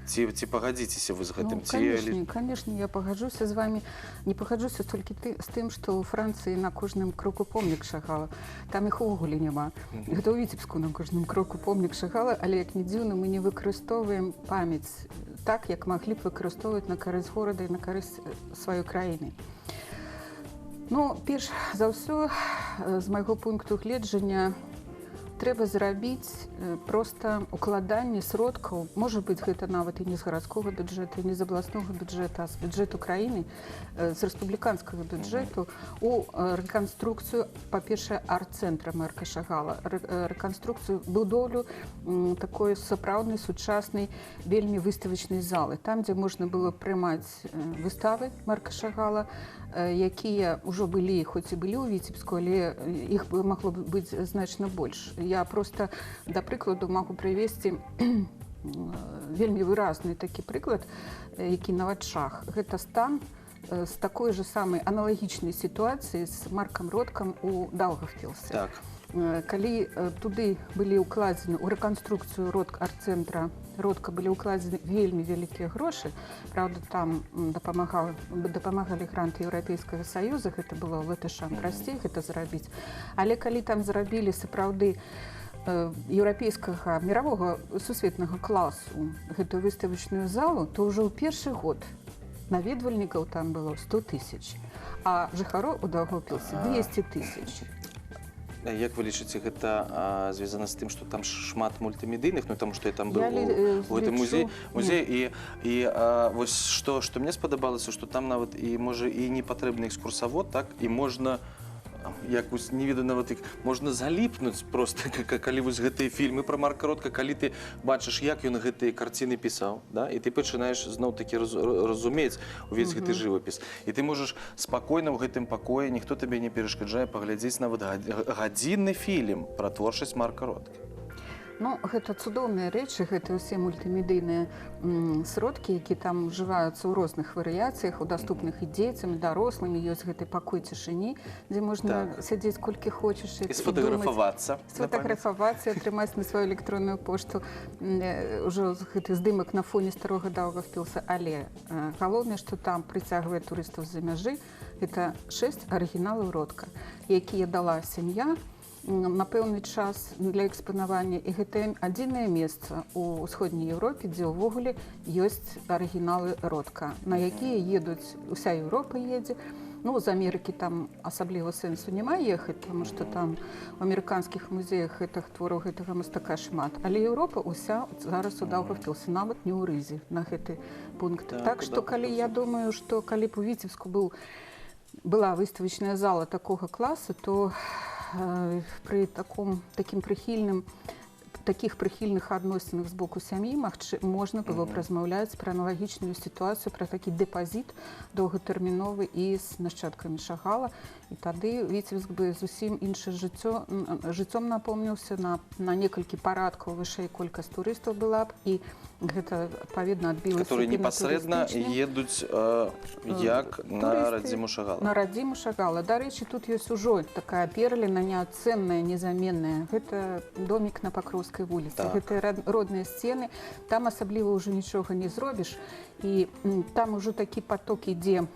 Ці пагадзіцеся вы з гэтым? Ну, ці конечно, я пагаджуся з вами. Не пагаджуся толькі з тым, што ў Францыі на кожным кроку помнік Шагала. Там іх увогуле няма. Гэта ў Віцебску на кожным кроку помнік Шагала, але, як ні дзіўна, мы не выкарыстоўваем памяць так, як маглі б выкарыстоўваць на карысць горада і на карысць сваёй краіны. Ну, перш за ўсё, з майго пункту гледжання, трэба зрабіць проста укладанне сродкаў, можа быць, гэта нават і не з гарадскога бюджэту, і не з абласнога бюджэта, а з бюджэту краіны, з рэспубліканскага бюджэту у рэканструкцыю, па-першае, арт-цэнтра Марка Шагала, рэканструкцыю, будоўлю такой сапраўднай сучаснай вельмі выставачнай залы, там, дзе можна было прымаць выставы Марка Шагала, якія ўжо былі, хоць і былі ў Віцебску, але іх бы магло б быць значна больш. Я просто, да прыкладу, магу прывесці вельмі выразны такі прыклад, які на вачах. Гэта стан з такой же самай аналагічнай сітуацыі з Маркам Роткам у Даўгаўпілсе. Калі туды былі ўкладзены ў рэканструкцыю арт-цэнтра Ротка былі ўкладзены вельмі вялікія грошы. Праўда, там дапамагалі гранты Еўрапейскага Саюза, гэта было латышам прасцей гэта зрабіць. Але калі там зрабілі сапраўды еўрапейскага мирового сусветнага класу гэтую выставачную залу, то ўжо ў першы год наведвальнікаў там было 100 тысяч, а жыхароў у Даўгаўпілсе 200 тысяч. Як вы лічыце, гэта звязана з тым, што там шмат мультымедыйных, ну, таму што я там быў у гэтым музеі і вось што мне спадабалася, што там нават і можа і не патрэбны экскурсавод, так, і можна якусь не ведаю нават як можна заліпнуць просто, калі вось гэтыя фільмы пра Марка Ротка, калі ты бачыш, як ён гэтыя карціны пісаў, да, і ты пачынаеш зноў-такі разумець увесь гэты жывапіс. І ты можаш спакойна ў гэтым пакоі, ніхто табе не перашкаджае паглядзець нават гадзінны фільм пра творчасць Марка Роткі. Ну, гэта цудоўныя рэчы, гэта ўсе мультымедыйныя сродкі, які там ужываюцца ў розных варыяцыях, у даступных і дзецям, і дарослым, і ёсць гэты пакой цішыні, дзе можна сядзець колькі хочаш і сфотаграфавацца. Сфотаграфавацца і атрымаць на сваю электронную пошту ўжо гэты здымак на фоне старога Даўгаўпілса. Але галоўнае, што там прыцягвае турыстаў з-за мяжы, гэта 6 арыгіналаў Ротка, якія дала сям'я на пэўны час для экспанавання. І гэта адзінае месца ў Усходняй Еўропе, дзе ўвогуле ёсць арыгіналы Ротка, на якія едуць, уся Еўропа едзе. Ну, з Амерыкі там асабліва сэнсу няма ехаць, таму што там у амерыканскіх музеях гэтых твораў гэтага мастака шмат. Але Еўропа ўся зараз у Даўгаўпілсе, нават не ў Рызе на гэты пункт. Так што, калі я думаю, што калі б у Віцебску была выставачная зала такога класа, то пры такіх прыхільных адносінах з боку сям'і можна было б размаўляць пра аналагічную сітуацыю, пра такі дэпазіт доўгатэрміновы і з нашчадкамі Шагала. І тады Віцебск бы зусім іншым жыццём напомніўся, на некалькі парадкаў вышэй колькасць турыстаў была б, і гэта, адпаведна, адбілася. Которые непасрэдна едуць як на радзіму Шагала. На радзіму Шагала. Дарэчы, тут ёсць ужо такая перліна неацэнная, незаменная. Гэта домік на Пакроўскай вуліцы. Гэта родныя сцены. Там асабліва ўжо нічога не зробіш. І там ужо такі паток ідзе,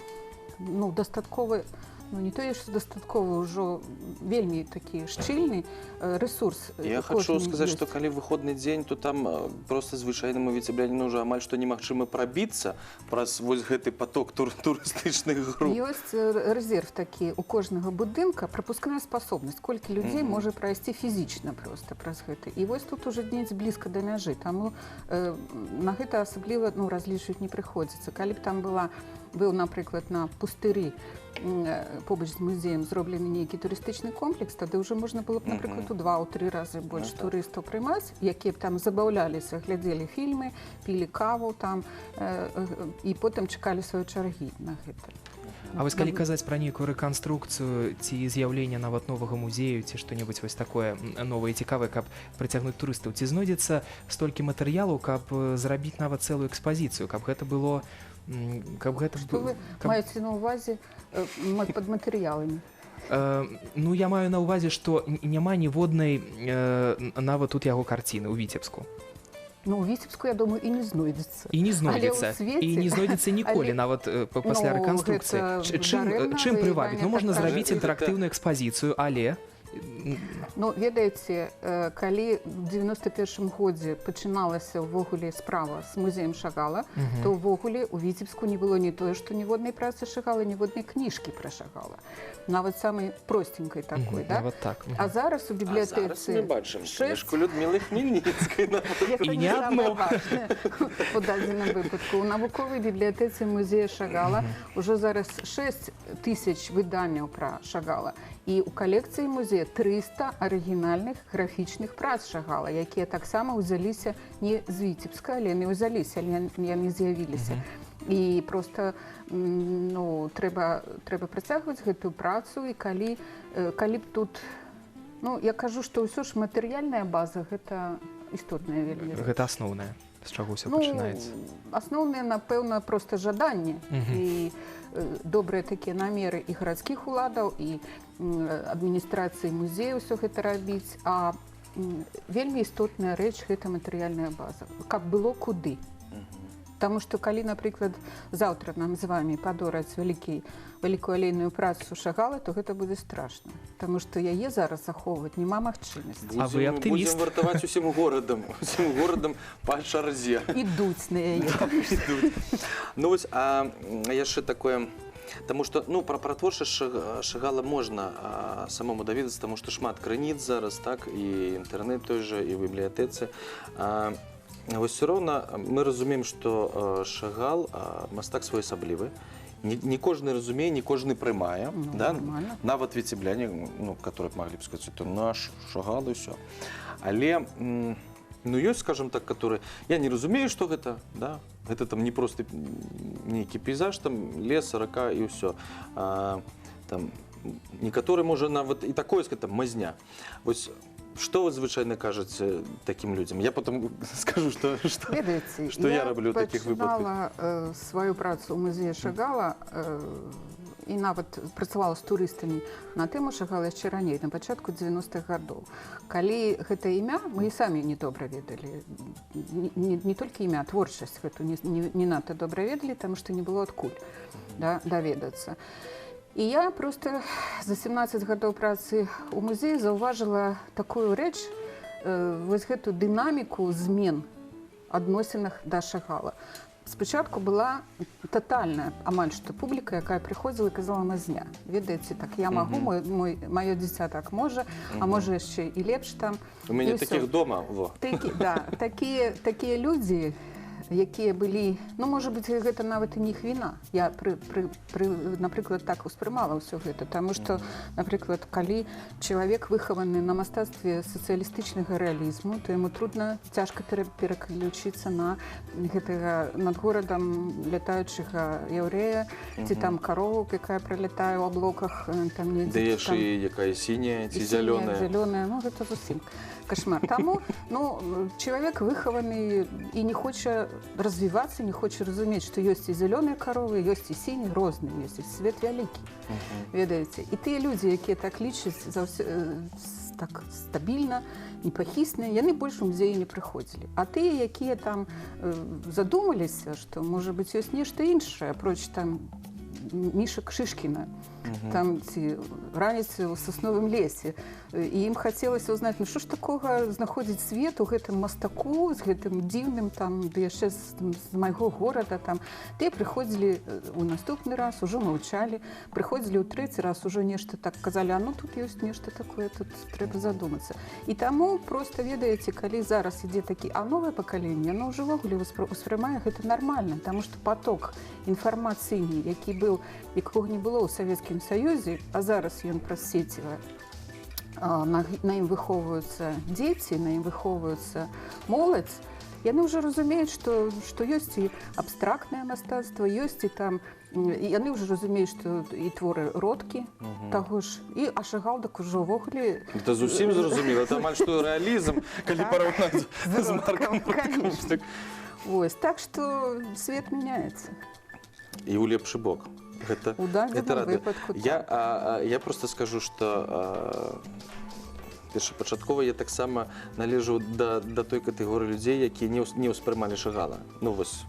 ну, дастатковы, ну, не тое, што дастаткова, ўжо вельмі такі шчыльны рэсурс. Я хочу сказаць, што калі выходны дзень, то там просто звычайнаму віцебляніну ўжо амаль што немагчыма прабіцца праз вось гэты паток турыстычных груп. Ёсць рэзерв такі у кожнага будынка, прапускная спасобнасць, колькі людзей можа прайсці фізічна проста праз гэты. І вось тут уже недзе блізка да мяжы, таму на гэта асабліва, ну, разлічваць не прыходзіцца. Калі б там быў, напрыклад, на пустыры побач з музеем зроблены нейкі турыстычны комплекс, тады ўжо можна было б, напрыклад, у 2-3 разы больш турыстаў прымаць, якія б там забаўляліся, глядзелі фільмы, пілі каву там і потым чакалі свае чаргі на гэта. А вось калі казаць пра нейкую рэканструкцыю ці з'яўленне нават новага музею ці што-небудзь вось такое новае і цікавае, каб прыцягнуць турыстаў, ці знойдзецца столькі матэрыялу, каб зрабіць нават цэлую экспазіцыю, каб гэта было... Што вы маеце на ўвазе пад матэрыяламі? Ну, я маю на ўвазе, што няма ніводнай нават тут яго карціны ў Віцебску. Ну, у Віцебску, я думаю, і не знойдзецца. І не знойдзецца. І не знойдзецца ніколі, нават пасля рэканструкцыі. Чым прывабіць? Ну, можна зрабіць інтэрактыўную экспазіцыю, але... Ну, ведаеце, калі в 91-м годзе пачыналася ўвогуле справа з музеем Шагала, то ўвогуле ў Віцебску не было ні тое, што ніводнай працы Шагала, ніводнай кніжкі пра Шагала. Нават самай простенькай такой, да? Нават так. А зараз у бібліятэцы... А зараз мы бачым кніжку Людмілы Хмельніцкай. І не адну. У дадзеным выпадку. У навуковай бібліятэцы музея Шагала ўжо зараз 6 тысяч выданняў пра Шагала. І ў калекцыі музея 300 арыгінальных графічных прац Шагала, якія таксама ўзяліся не з Віцебска, але яны ўзяліся, але яны з'явіліся. І проста, ну, трэба працягваць гэтую працу, і калі б тут... Ну, я кажу, што ўсё ж матэрыяльная база, гэта істотная вельмі. Гэта асноўная. З чаго ўсё Ну, пачынаецца? Асноўнае, напэўна, проста жаданне і добрыя такія намеры і гарадскіх уладаў, і адміністрацыі музея ўсё гэта рабіць. А вельмі істотная рэч — гэта матэрыяльная база, каб было куды. Таму што калі, напрыклад, заўтра нам з вами падораць вялікую алейную працу Шагала, то гэта будзе страшна. Таму што яе зараз захоўваць няма магчымасці. А вы аптыміст. Будзем вартаваць усім горадам па чарзе. Ідуць на яе. Ідуць. Ну вось, а яшчэ такое. Таму што, ну, пра творчасць Шагала можна самому даведацца, таму што шмат крыніц зараз, так, і інтэрнэт той жа, і ў бібліятэцы. Вось все роўна мы разумеем, што Шагал мастак своеасаблівы. Не кожны разумее, не кожны прымае. Ну, да? Нормально. Нават віцебляне, ну, которые могли б сказать, это наш Шагал, и все. Але ну, ёсць, скажем так, которые: я не разумею, что гэта, да? Гэта там не просто нейкі пейзаж, там лес, рака і ўсё. Там некаторы, можа, нават і такое сказать, там, мазня. Вось што вы звычайна кажаце такім людзям? Я потом скажу, что Ведаеце, што я раблю ў такіх выпадках. Пачынала сваю працу ў музеі Шагала і нават працавала з турыстамі на тэму Шагала яшчэ раней, на пачатку 90-х гадоў. Калі гэта імя мы і самі не добра ведалі. Не толькі імя, а творчасць гэту не надта добра ведалі, таму што не было адкуль, да, даведацца. І я просто за 17 гадоў працы ў музеі заўважыла такую рэч, вось гэту дынаміку змен адносінах да Шагала. Спачатку была тотальная амаль што публіка, якая прыходзіла і казала: «Мазня». Ведаеце, так я магу, маё дзіця так можа, а можа, яшчэ і лепш там. У мяне І ўсё. такіх дома во. Такі, да, такія людзі, якія былі, ну, можа быць, гэта нават і не іх віна. Я пры, напрыклад, так успрымала ўсё гэта, таму што, напрыклад, калі чалавек выхаваны на мастацтве сацыялістычнага рэалізму, то яму трудна, цяжка пераключыцца на гэтага над горадам лятаючага яўрэя ці там карову, якая пралятае ў аблоках, там недзе, Ды ці яшчэ і якая сіняя ці і сіняя, зялёная. Зялёная, ну, гэта зусім кашмар. Таму, ну, чалавек выхаваны і не хоча развівацца, не хоча разумець, што ёсць і зялёныя каровы, ёсць і сіні, розныя ёсць, і свет вялікі. Ведаеце, і тыя людзі, якія так лічаць так стабільна, непахісныя, яны больш у музеі не прыходзілі. А тыя, якія там задумаліся, што, можа быць, ёсць нешта іншае, апроч там Мішак Шышкіна, там ці раніцы ў сасновым лесе. І ім хацелася узнаць, ну што ж такога знаходзіць свет у гэтым мастаку з гэтым дзіўным там, ды яшчэ там, з майго горада там. Тыя прыходзілі у наступны раз, ужо маўчалі, прыходзілі ў трэці раз, ужо нешта так казалі: «А ну, тут ёсць нешта такое, тут трэба задумацца». І таму просто, ведаеце, калі зараз ідзе такі, а новае пакаленне, оно ўжо ўвогуле ўспрымае гэта нармальна, таму што поток інфармацыйны, які быў, якога не было ў Савецкім Саюзе, а зараз ён праз сеціва, на ім выхоўваюцца дзеці, на ім выхоўваюцца моладзь, яны ўжо разумеюць, што ёсць і абстрактнае мастацтва, ёсць і там і яны ўжо разумеюць, што і творы Роткі таго ж, і а Шагал дак ужо ўвогуле. Это зусім зразумела, это амаль што рэалізм, калі Так. параўнаць З з Маркам Роткам, Роткам. конечно. Так. Вось, так што свет мяняецца. І ў лепшы бок. Гэта, У дадзеным это радуе. выпадку Я, так. я просто скажу, что першапачаткова я таксама належу да той катэгорыі людзей, якія не ўспрымалі Шагала. Ну вось,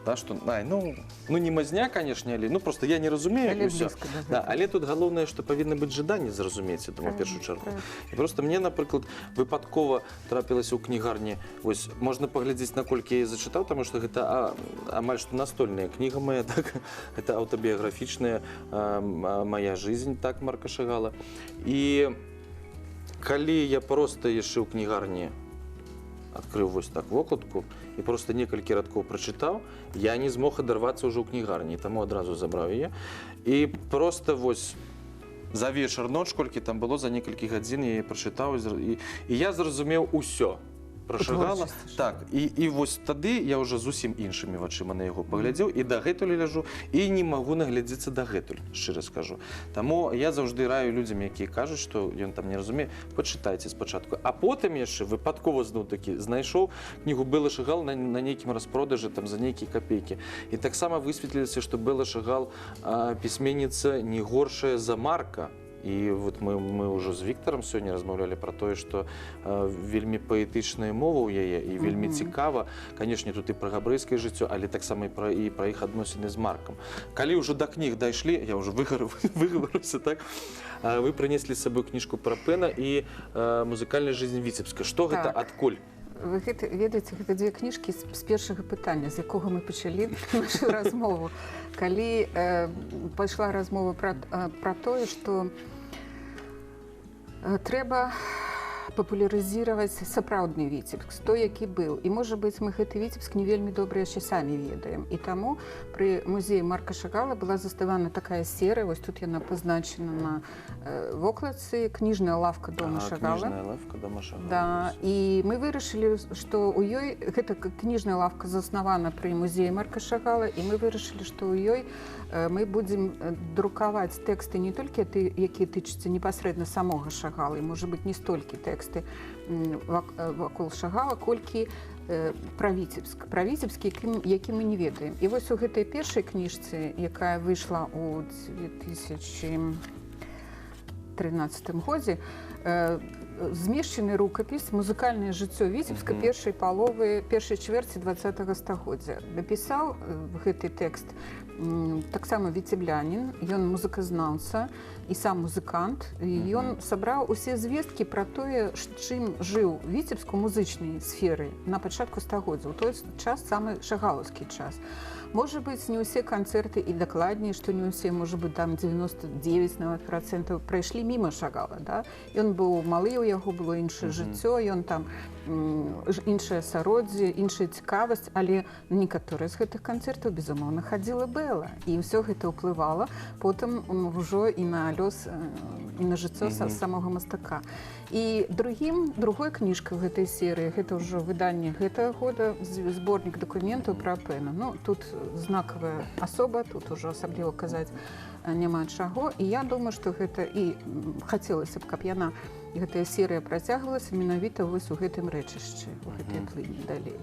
да, што, ай, ну не мазня, конечно, але, ну, просто я не разумею, Але і ўсё. блізка да Да, гэтага. але тут галоўнае, што павінна быць жаданне зразумець, я думаю, у першую чаргу. Правильно. І просто мне, напрыклад, выпадкова трапілася ў кнігарні. Вось можна паглядзець, наколькі я яе зачытаў, таму што гэта амаль што настольная кніга моя, так, это аўтабіяграфічная «Моя жизнь», так, Марка Шагала. І калі я просто яшчэ ў кнігарні адкрыў вось так вокладку і просто некалькі радкоў прачытаў, я не змог адарвацца ўжо ў кнігарні, таму адразу забраў яе. І просто вось за вечар, ноч, колькі там было, за некалькі гадзін я яе прачытаў, і я зразумеў усё. пра Шагала. Творчасці. Так, і вось тады я ўжо зусім іншымі вачыма на яго паглядзеў і дагэтуль гляжу, і не магу наглядзецца дагэтуль, шчыра скажу. Таму я заўжды раю людзям, якія кажуць, што ён там не разумее, пачытайце спачатку. А потым яшчэ выпадкова зноў-такі знайшоў кнігу Бэлы Шагал на нейкім распродажы там за нейкія капейкі. І таксама высветлілася, што Бэла Шагал пісьменніца не горшая за Марка. І вот мы ўжо з Віктарам сёння размаўлялі пра тое, што вельмі паэтычная мова ў яе і вельмі цікава. Канешне, тут і пра габрэйскае жыццё, але таксама і пра іх адносіны з Маркам. Калі ўжо да кніг дайшлі, я ўжо выгаварыўся, так? Вы прынеслі з сабой кніжку пра Пэна і «Музыкальная жизнь Віцебска». Што гэта, адкуль? Вы гэта, ведаеце, гэта дзве кніжкі з першага пытання, з якога мы пачалі нашу размову. Калі пайшла размова пра тое, што трэба папулярызаваць сапраўдны Віцебск, той, які быў. І, можа быць, мы гэты Віцебск не вельмі добра яшчэ самі ведаем. І таму пры музеі Марка Шагала была заснавана такая серыя, вось тут яна пазначана на вокладцы, «Кніжная лавка дома Шагала». «Кніжная лавка дома Шагала». Да, і мы вырашылі, што ў ёй гэта кніжная лавка заснавана пры музеі Марка Шагала, і мы вырашылі, што ў ёй мы будзем друкаваць тэксты не толькі ты, якія тычацца непасрэдна самога Шагала, і, можа быць, не столькі тэксты вакол Шагала, колькі пра Віцебск, пра Віцебск, які мы не ведаем. І вось у гэтай першай кніжцы, якая выйшла ў 2013 годзе, змешчаны рукапіс «Музыкальнае жыццё Віцебска першай паловы, першай чвэрці 20 стагоддзя». Напісаў гэты тэкст таксама віцеблянін, ён музыказнаўца і сам музыкант, і ён сабраў усе звесткі пра тое, чым жыў Віцебск у музычнай сферы на пачатку стагоддзя, у той час, самы шагалаўскі час. Можа быць, не ўсе канцэрты, і дакладней, што не ўсе, можа быць, там 99 нават працэнтаў прайшлі міма Шагала, да? Ён быў малы, у яго было іншае жыццё, ён там іншае асяроддзе, іншая цікавасць, але на некаторыя з гэтых канцэртаў, безумоўна, хадзіла Бэла. І ўсё гэта ўплывала потым ўжо і на лёс, і на жыццё самога мастака. І другой кніжкай ў гэтай серыі, гэта ўжо выданне гэтага года, зборнік дакументаў пра Пэна. Ну, тут знакавая асоба, тут ужо асабліва казаць няма чаго. І я думаю, што гэта і хацелася б, каб яна, гэтая серыя працягвалася менавіта вось у гэтым рэчышчы, у гэтай плыні далей.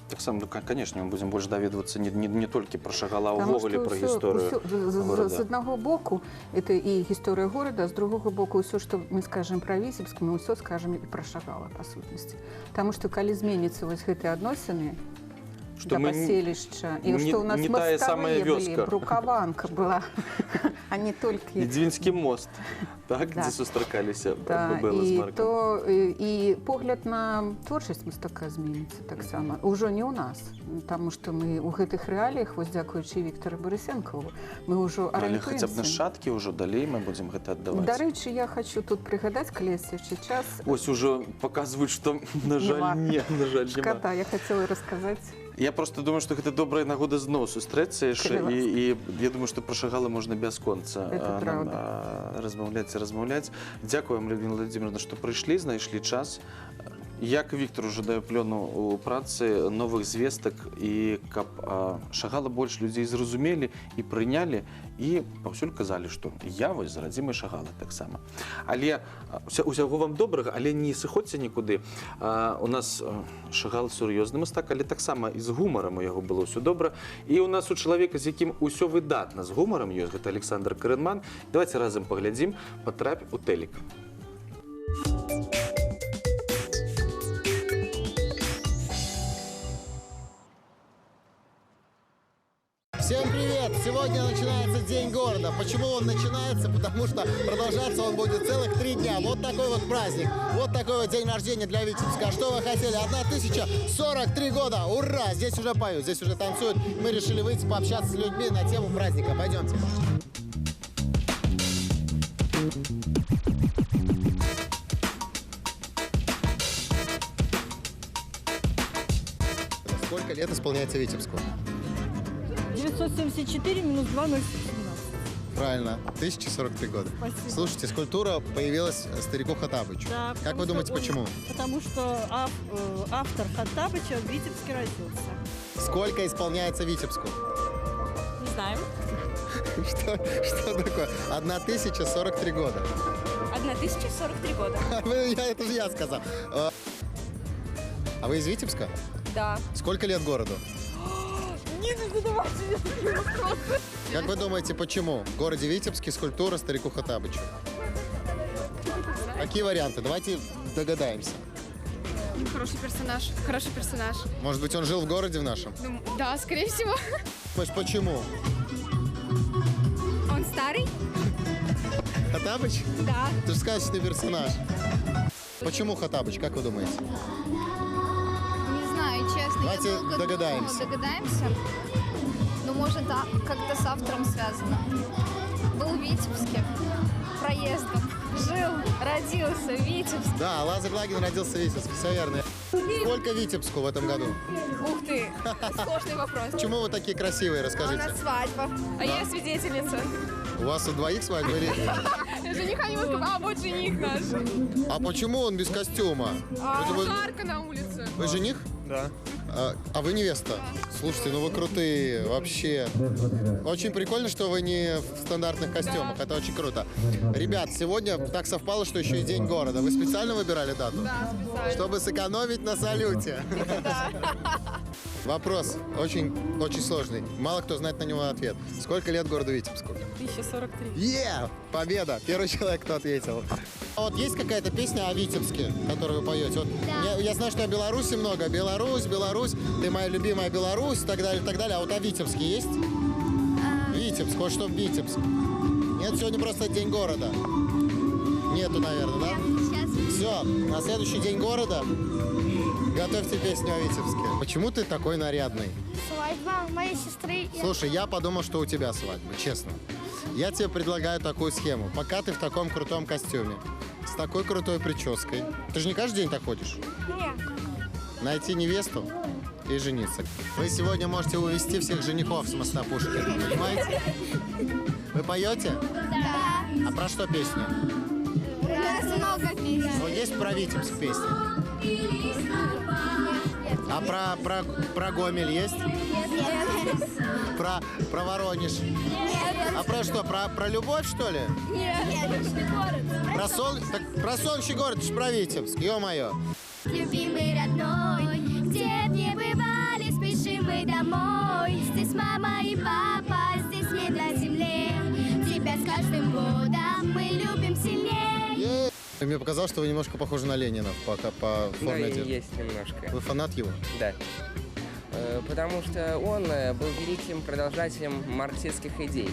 Таксама, ну, канешне, мы будзем больш даведвацца не толькі пра Шагала, а Таму ўвогуле што пра гісторыю з горада. аднаго боку это і гісторыя горада, а з другога боку ўсё, што мы скажам пра Віцебск, мы ўсё скажам і пра Шагала, па сутнасці. Таму што калі зменяцца вось гэтыя адносіны Што да мы паселішча, і што ў нас не тая самая маставыя былі, вёска. брукаванка была, а не толькі І Дзвінскі мост, так, Да. дзе сустракаліся Да, Бэла з і Маркам. то і погляд на творчасць мастака зменіцца таксама. Ужо не ў нас, таму што мы ў гэтых рэаліях, вось дзякуючы Віктару Барысенкаву, мы ўжо Але хаця б арыентуемся. нашчадкі ўжо далей мы будзем гэта аддаваць. Дарэчы, я хочу тут прыгадаць, калі ёсць яшчэ час. Ось ужо паказваюць, што, на жаль, Няма. не, на жаль, няма. Шкада, я хацела расказаць. Я просто думаю, што гэта добрая нагода зноў сустрэцца яшчэ, Калі і я думаю, што пра Шагала можна бясконца Это нам, правда. размаўляць і размаўляць. Дзякую вам, Людмила Владимировна, што прыйшлі, знайшлі час. Як Віктор, жадаю плёну у працы, новых звестак і каб Шагала больш людзей зразумелі і прынялі і паўсюль казалі, што я вось з радзімы Шагала таксама. Але усяго вам добрага, але не сыходзьце нікуды. У нас Шагал сур'ёзны мастак, але таксама і з гумарам у яго было ўсё добра. І у нас у чалавека, з якім усё выдатна з гумарам ёсць, гэта Александр Карэнман. Давайте разам паглядзім «Патрапь у тэлек». Всем привет! Сегодня начинается День города. Почему он начинается? Потому что продолжаться он будет целых 3 дня. Вот такой вот праздник. Вот такой вот день рождения для Витебска. А что вы хотели? 1043 года! Ура! Здесь уже поют, здесь уже танцуют. Мы решили выйти пообщаться с людьми на тему праздника. Пойдемте. Сколько лет исполняется Витебску? 974 минус 2, 0,17. Правильно, 1043 года. Спасибо. Слушайте, скульптура появилась старику Хоттабычу. Да, как вы думаете, почему? Потому что автор Хоттабыча в Витебске родился. Сколько исполняется Витебску? Не знаем. Что такое? 1043 года. 1043 года. Это же я сказал. А вы из Витебска? Да. Сколько лет городу? Не задавайте мне такие вопросы. Как вы думаете, почему в городе Витебске скульптура старику Хоттабычу? Какие варианты? Давайте догадаемся. Хороший персонаж. Хороший персонаж. Может быть, он жил в городе в нашем? Ну, да, скорее всего. Почему? Он старый? Хоттабыч? Да. Это же сказочный персонаж. Почему Хоттабыч, как вы думаете? Не знаю, честно. Давайте я долго догадаемся. думала, догадаемся. Ну, может, как-то с автором связано. Был в Витебске проездом. Жил, родился в Витебске. Да, Лазарь Лагин родился в Витебске, все верно. Сколько Витебску в этом году? Ух ты, сложный вопрос. Почему вы такие красивые, расскажите? У нас свадьба. А я свидетельница. У вас у двоих свадьба или... Жениха не могу. А, вот жених наш. А почему он без костюма? Жарко на улице. Вы жених? Да. А вы невеста? Слушайте, ну вы крутые вообще. Очень прикольно, что вы не в стандартных костюмах. Это очень круто. Ребят, сегодня так совпало, что еще и День города. Вы специально выбирали дату? Да, специально. Чтобы сэкономить на салюте. Да. Вопрос очень, очень сложный. Мало кто знает на него ответ. Сколько лет городу Витебску? 1043. Е! Победа! Первый человек, кто ответил. А вот есть какая-то песня о Витебске, которую вы поете? Вот Да. я знаю, что о Беларуси много. Беларусь, Беларусь, ты моя любимая Беларусь, и так далее, и так далее. А вот о Витебске есть? Витебск, вот что Витебск. Нет, сегодня просто День города. Нету, наверное, да? Сейчас. Все, на следующий День города готовьте песню о Витебске. Почему ты такой нарядный? Свадьба моей сестры. Слушай, я подумал, что у тебя свадьба, честно. Я тебе предлагаю такую схему. Пока ты в таком крутом костюме, с такой крутой прической. Ты же не каждый день так ходишь? Нет. Найти невесту и жениться. Вы сегодня можете увести всех женихов с моста Пушкина, понимаете? Вы поете? Да. А про что песня? У нас много песен. Вот есть про Витебск песня? А про Гомель есть? Нет. Про Воронеж? Нет. А про что? Про любовь, что ли? Нет. Про солнечный город, это ж про Витебск, ё-моё. Любимый родной, где б не бывали, спешим мы домой. Здесь мама и папа, здесь не на земле. Тебя с каждым годом мы любим сильнее. Мне показалось, что вы немножко похожи на Ленина по форме одежды. Да, есть немножко. Вы фанат его? Да. Потому что он был великим продолжателем марксистских идей.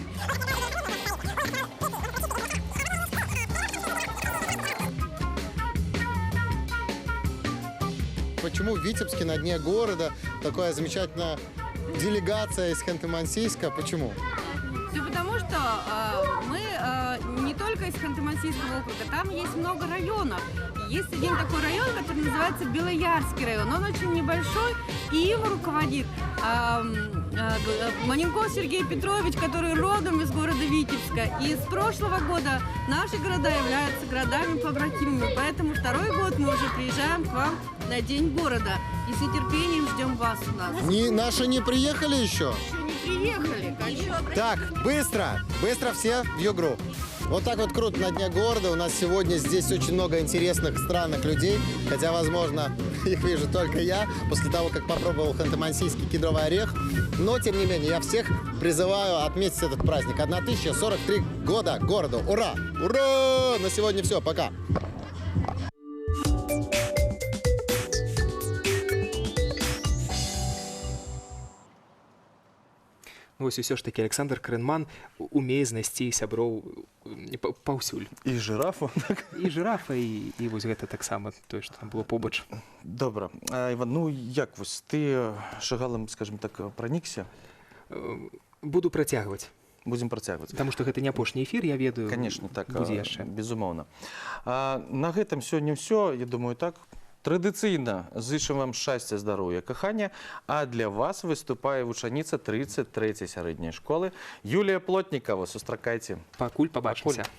Почему в Витебске на дне города такая замечательная делегация из Ханты-Мансийска? Почему? Все потому, что мы не только из Ханты-Мансийского округа, там есть много районов. Есть один такой район, который называется Белоярский район. Он очень небольшой, и им руководит Маненков Сергей Петрович, который родом из города Витебска. И с прошлого года наши города являются городами-побратимами. Поэтому второй год мы уже приезжаем к вам на День города. И с нетерпением ждем вас у нас. Наши не приехали еще? Еще не приехали, конечно. Так, быстро, быстро все в Югру. Вот так вот круто на дне города. У нас сегодня здесь очень много интересных, странных людей. Хотя, возможно, их вижу только я, после того, как попробовал ханты-мансийский кедровый орех. Но, тем не менее, я всех призываю отметить этот праздник. 1043 года городу. Ура! Ура! На сегодня все. Пока! Ну, вось усё ж такі Александр Крэнман умее знайсці сяброў паўсюль. І жирафу. Так? І жирафа, і вось гэта таксама тое, што там было побач. Добра. Іван, ну як вось ты Шагалам, скажем так, пранікся? Буду працягваць. Будзем працягваць. Таму што гэта не апошні эфір, я ведаю. Конечно, так, будзе яшчэ. Безумоўна. На гэтым сёння ўсё, я думаю, так. Традыцыйна зычым вам шчасця, здароўя, кахання, а для вас выступае вучаніца 33-й сярэдняй школы Юлія Плотнікава. Сустракайце. Пакуль пабачымся. Пакуль.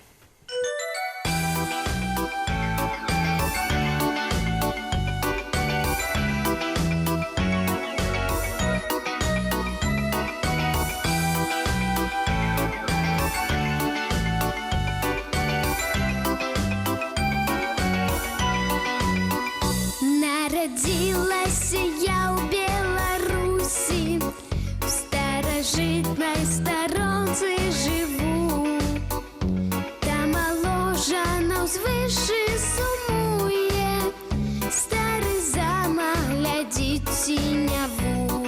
Народилась я у Беларуси, в старожитной сторонце живу. Там ложа на узвыше сумуе, старый замок глядит синяву.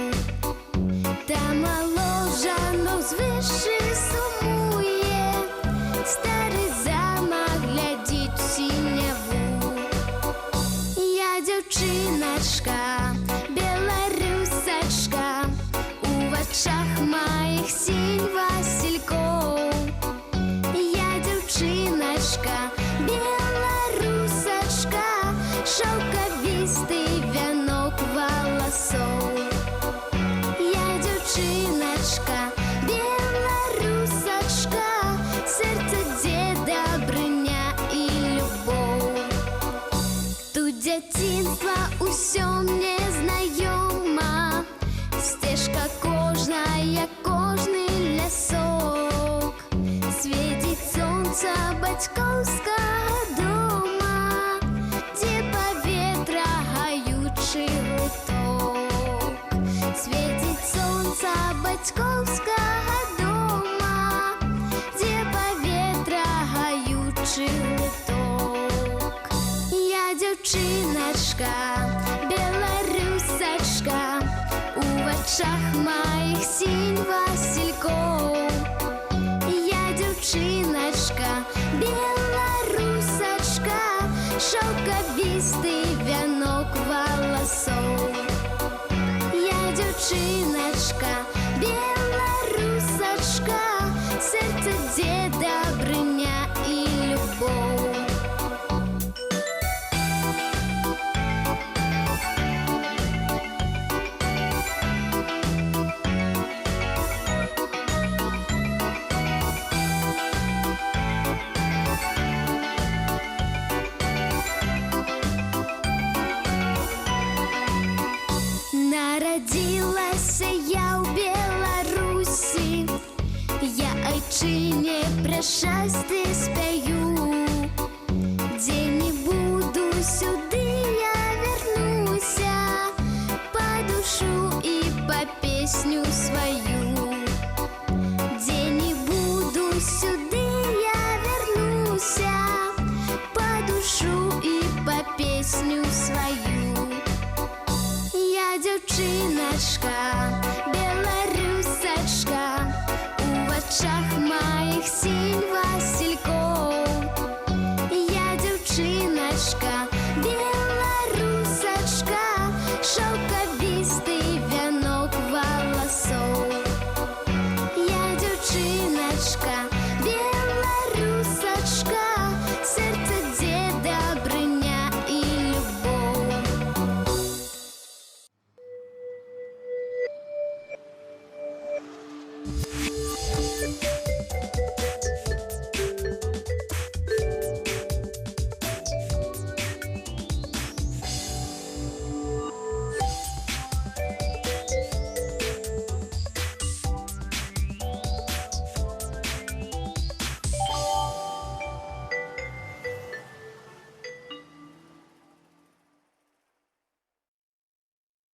Там ложа на узвыше сумуе, старый замок глядит синяву. Я дзяўчыначка, беларусачка, у вачах маіх сінь васількоў. Я дзяўчыначка, беларусачка, шаўкавісты вянок валасоў. Я дзяўчыначка, беларусачка, сэрца дзе дабрыня і любоў. Тут дзяцінства ўсё мне знаёма, сцежка кожная, кожны лясок. Светіць сонца бацькоўскага дома, дзе паветра гаючы глыток. Светіць сонца бацькоўскага дома, дзе паветра гаючы глыток. Я дзяўчыначка, беларусачка, у вачах маіх сінь васількоў. Я дзяўчыначка, беларусачка, шаўкавісты вянок валасоў. Я дзяўчыначка, беларусачка, сэрца дзе дабрыня і любоў. Народилась я ў Беларусі, я айчыне пра шчасце спяю. Дзе не буду, сюды я вярнуся, па душу і па песню сваю. Дзе не буду, сюды я вярнуся, па душу і па песню сваю. Я дзяўчыначка, беларусачка, у вачах маіх сінь васількоў. Я дзяўчыначка, беларусачка, шаўкавісты вянок валасоў. Я дзяўчыначка, беларусачка, сэрца дзе дабрыня і любоў.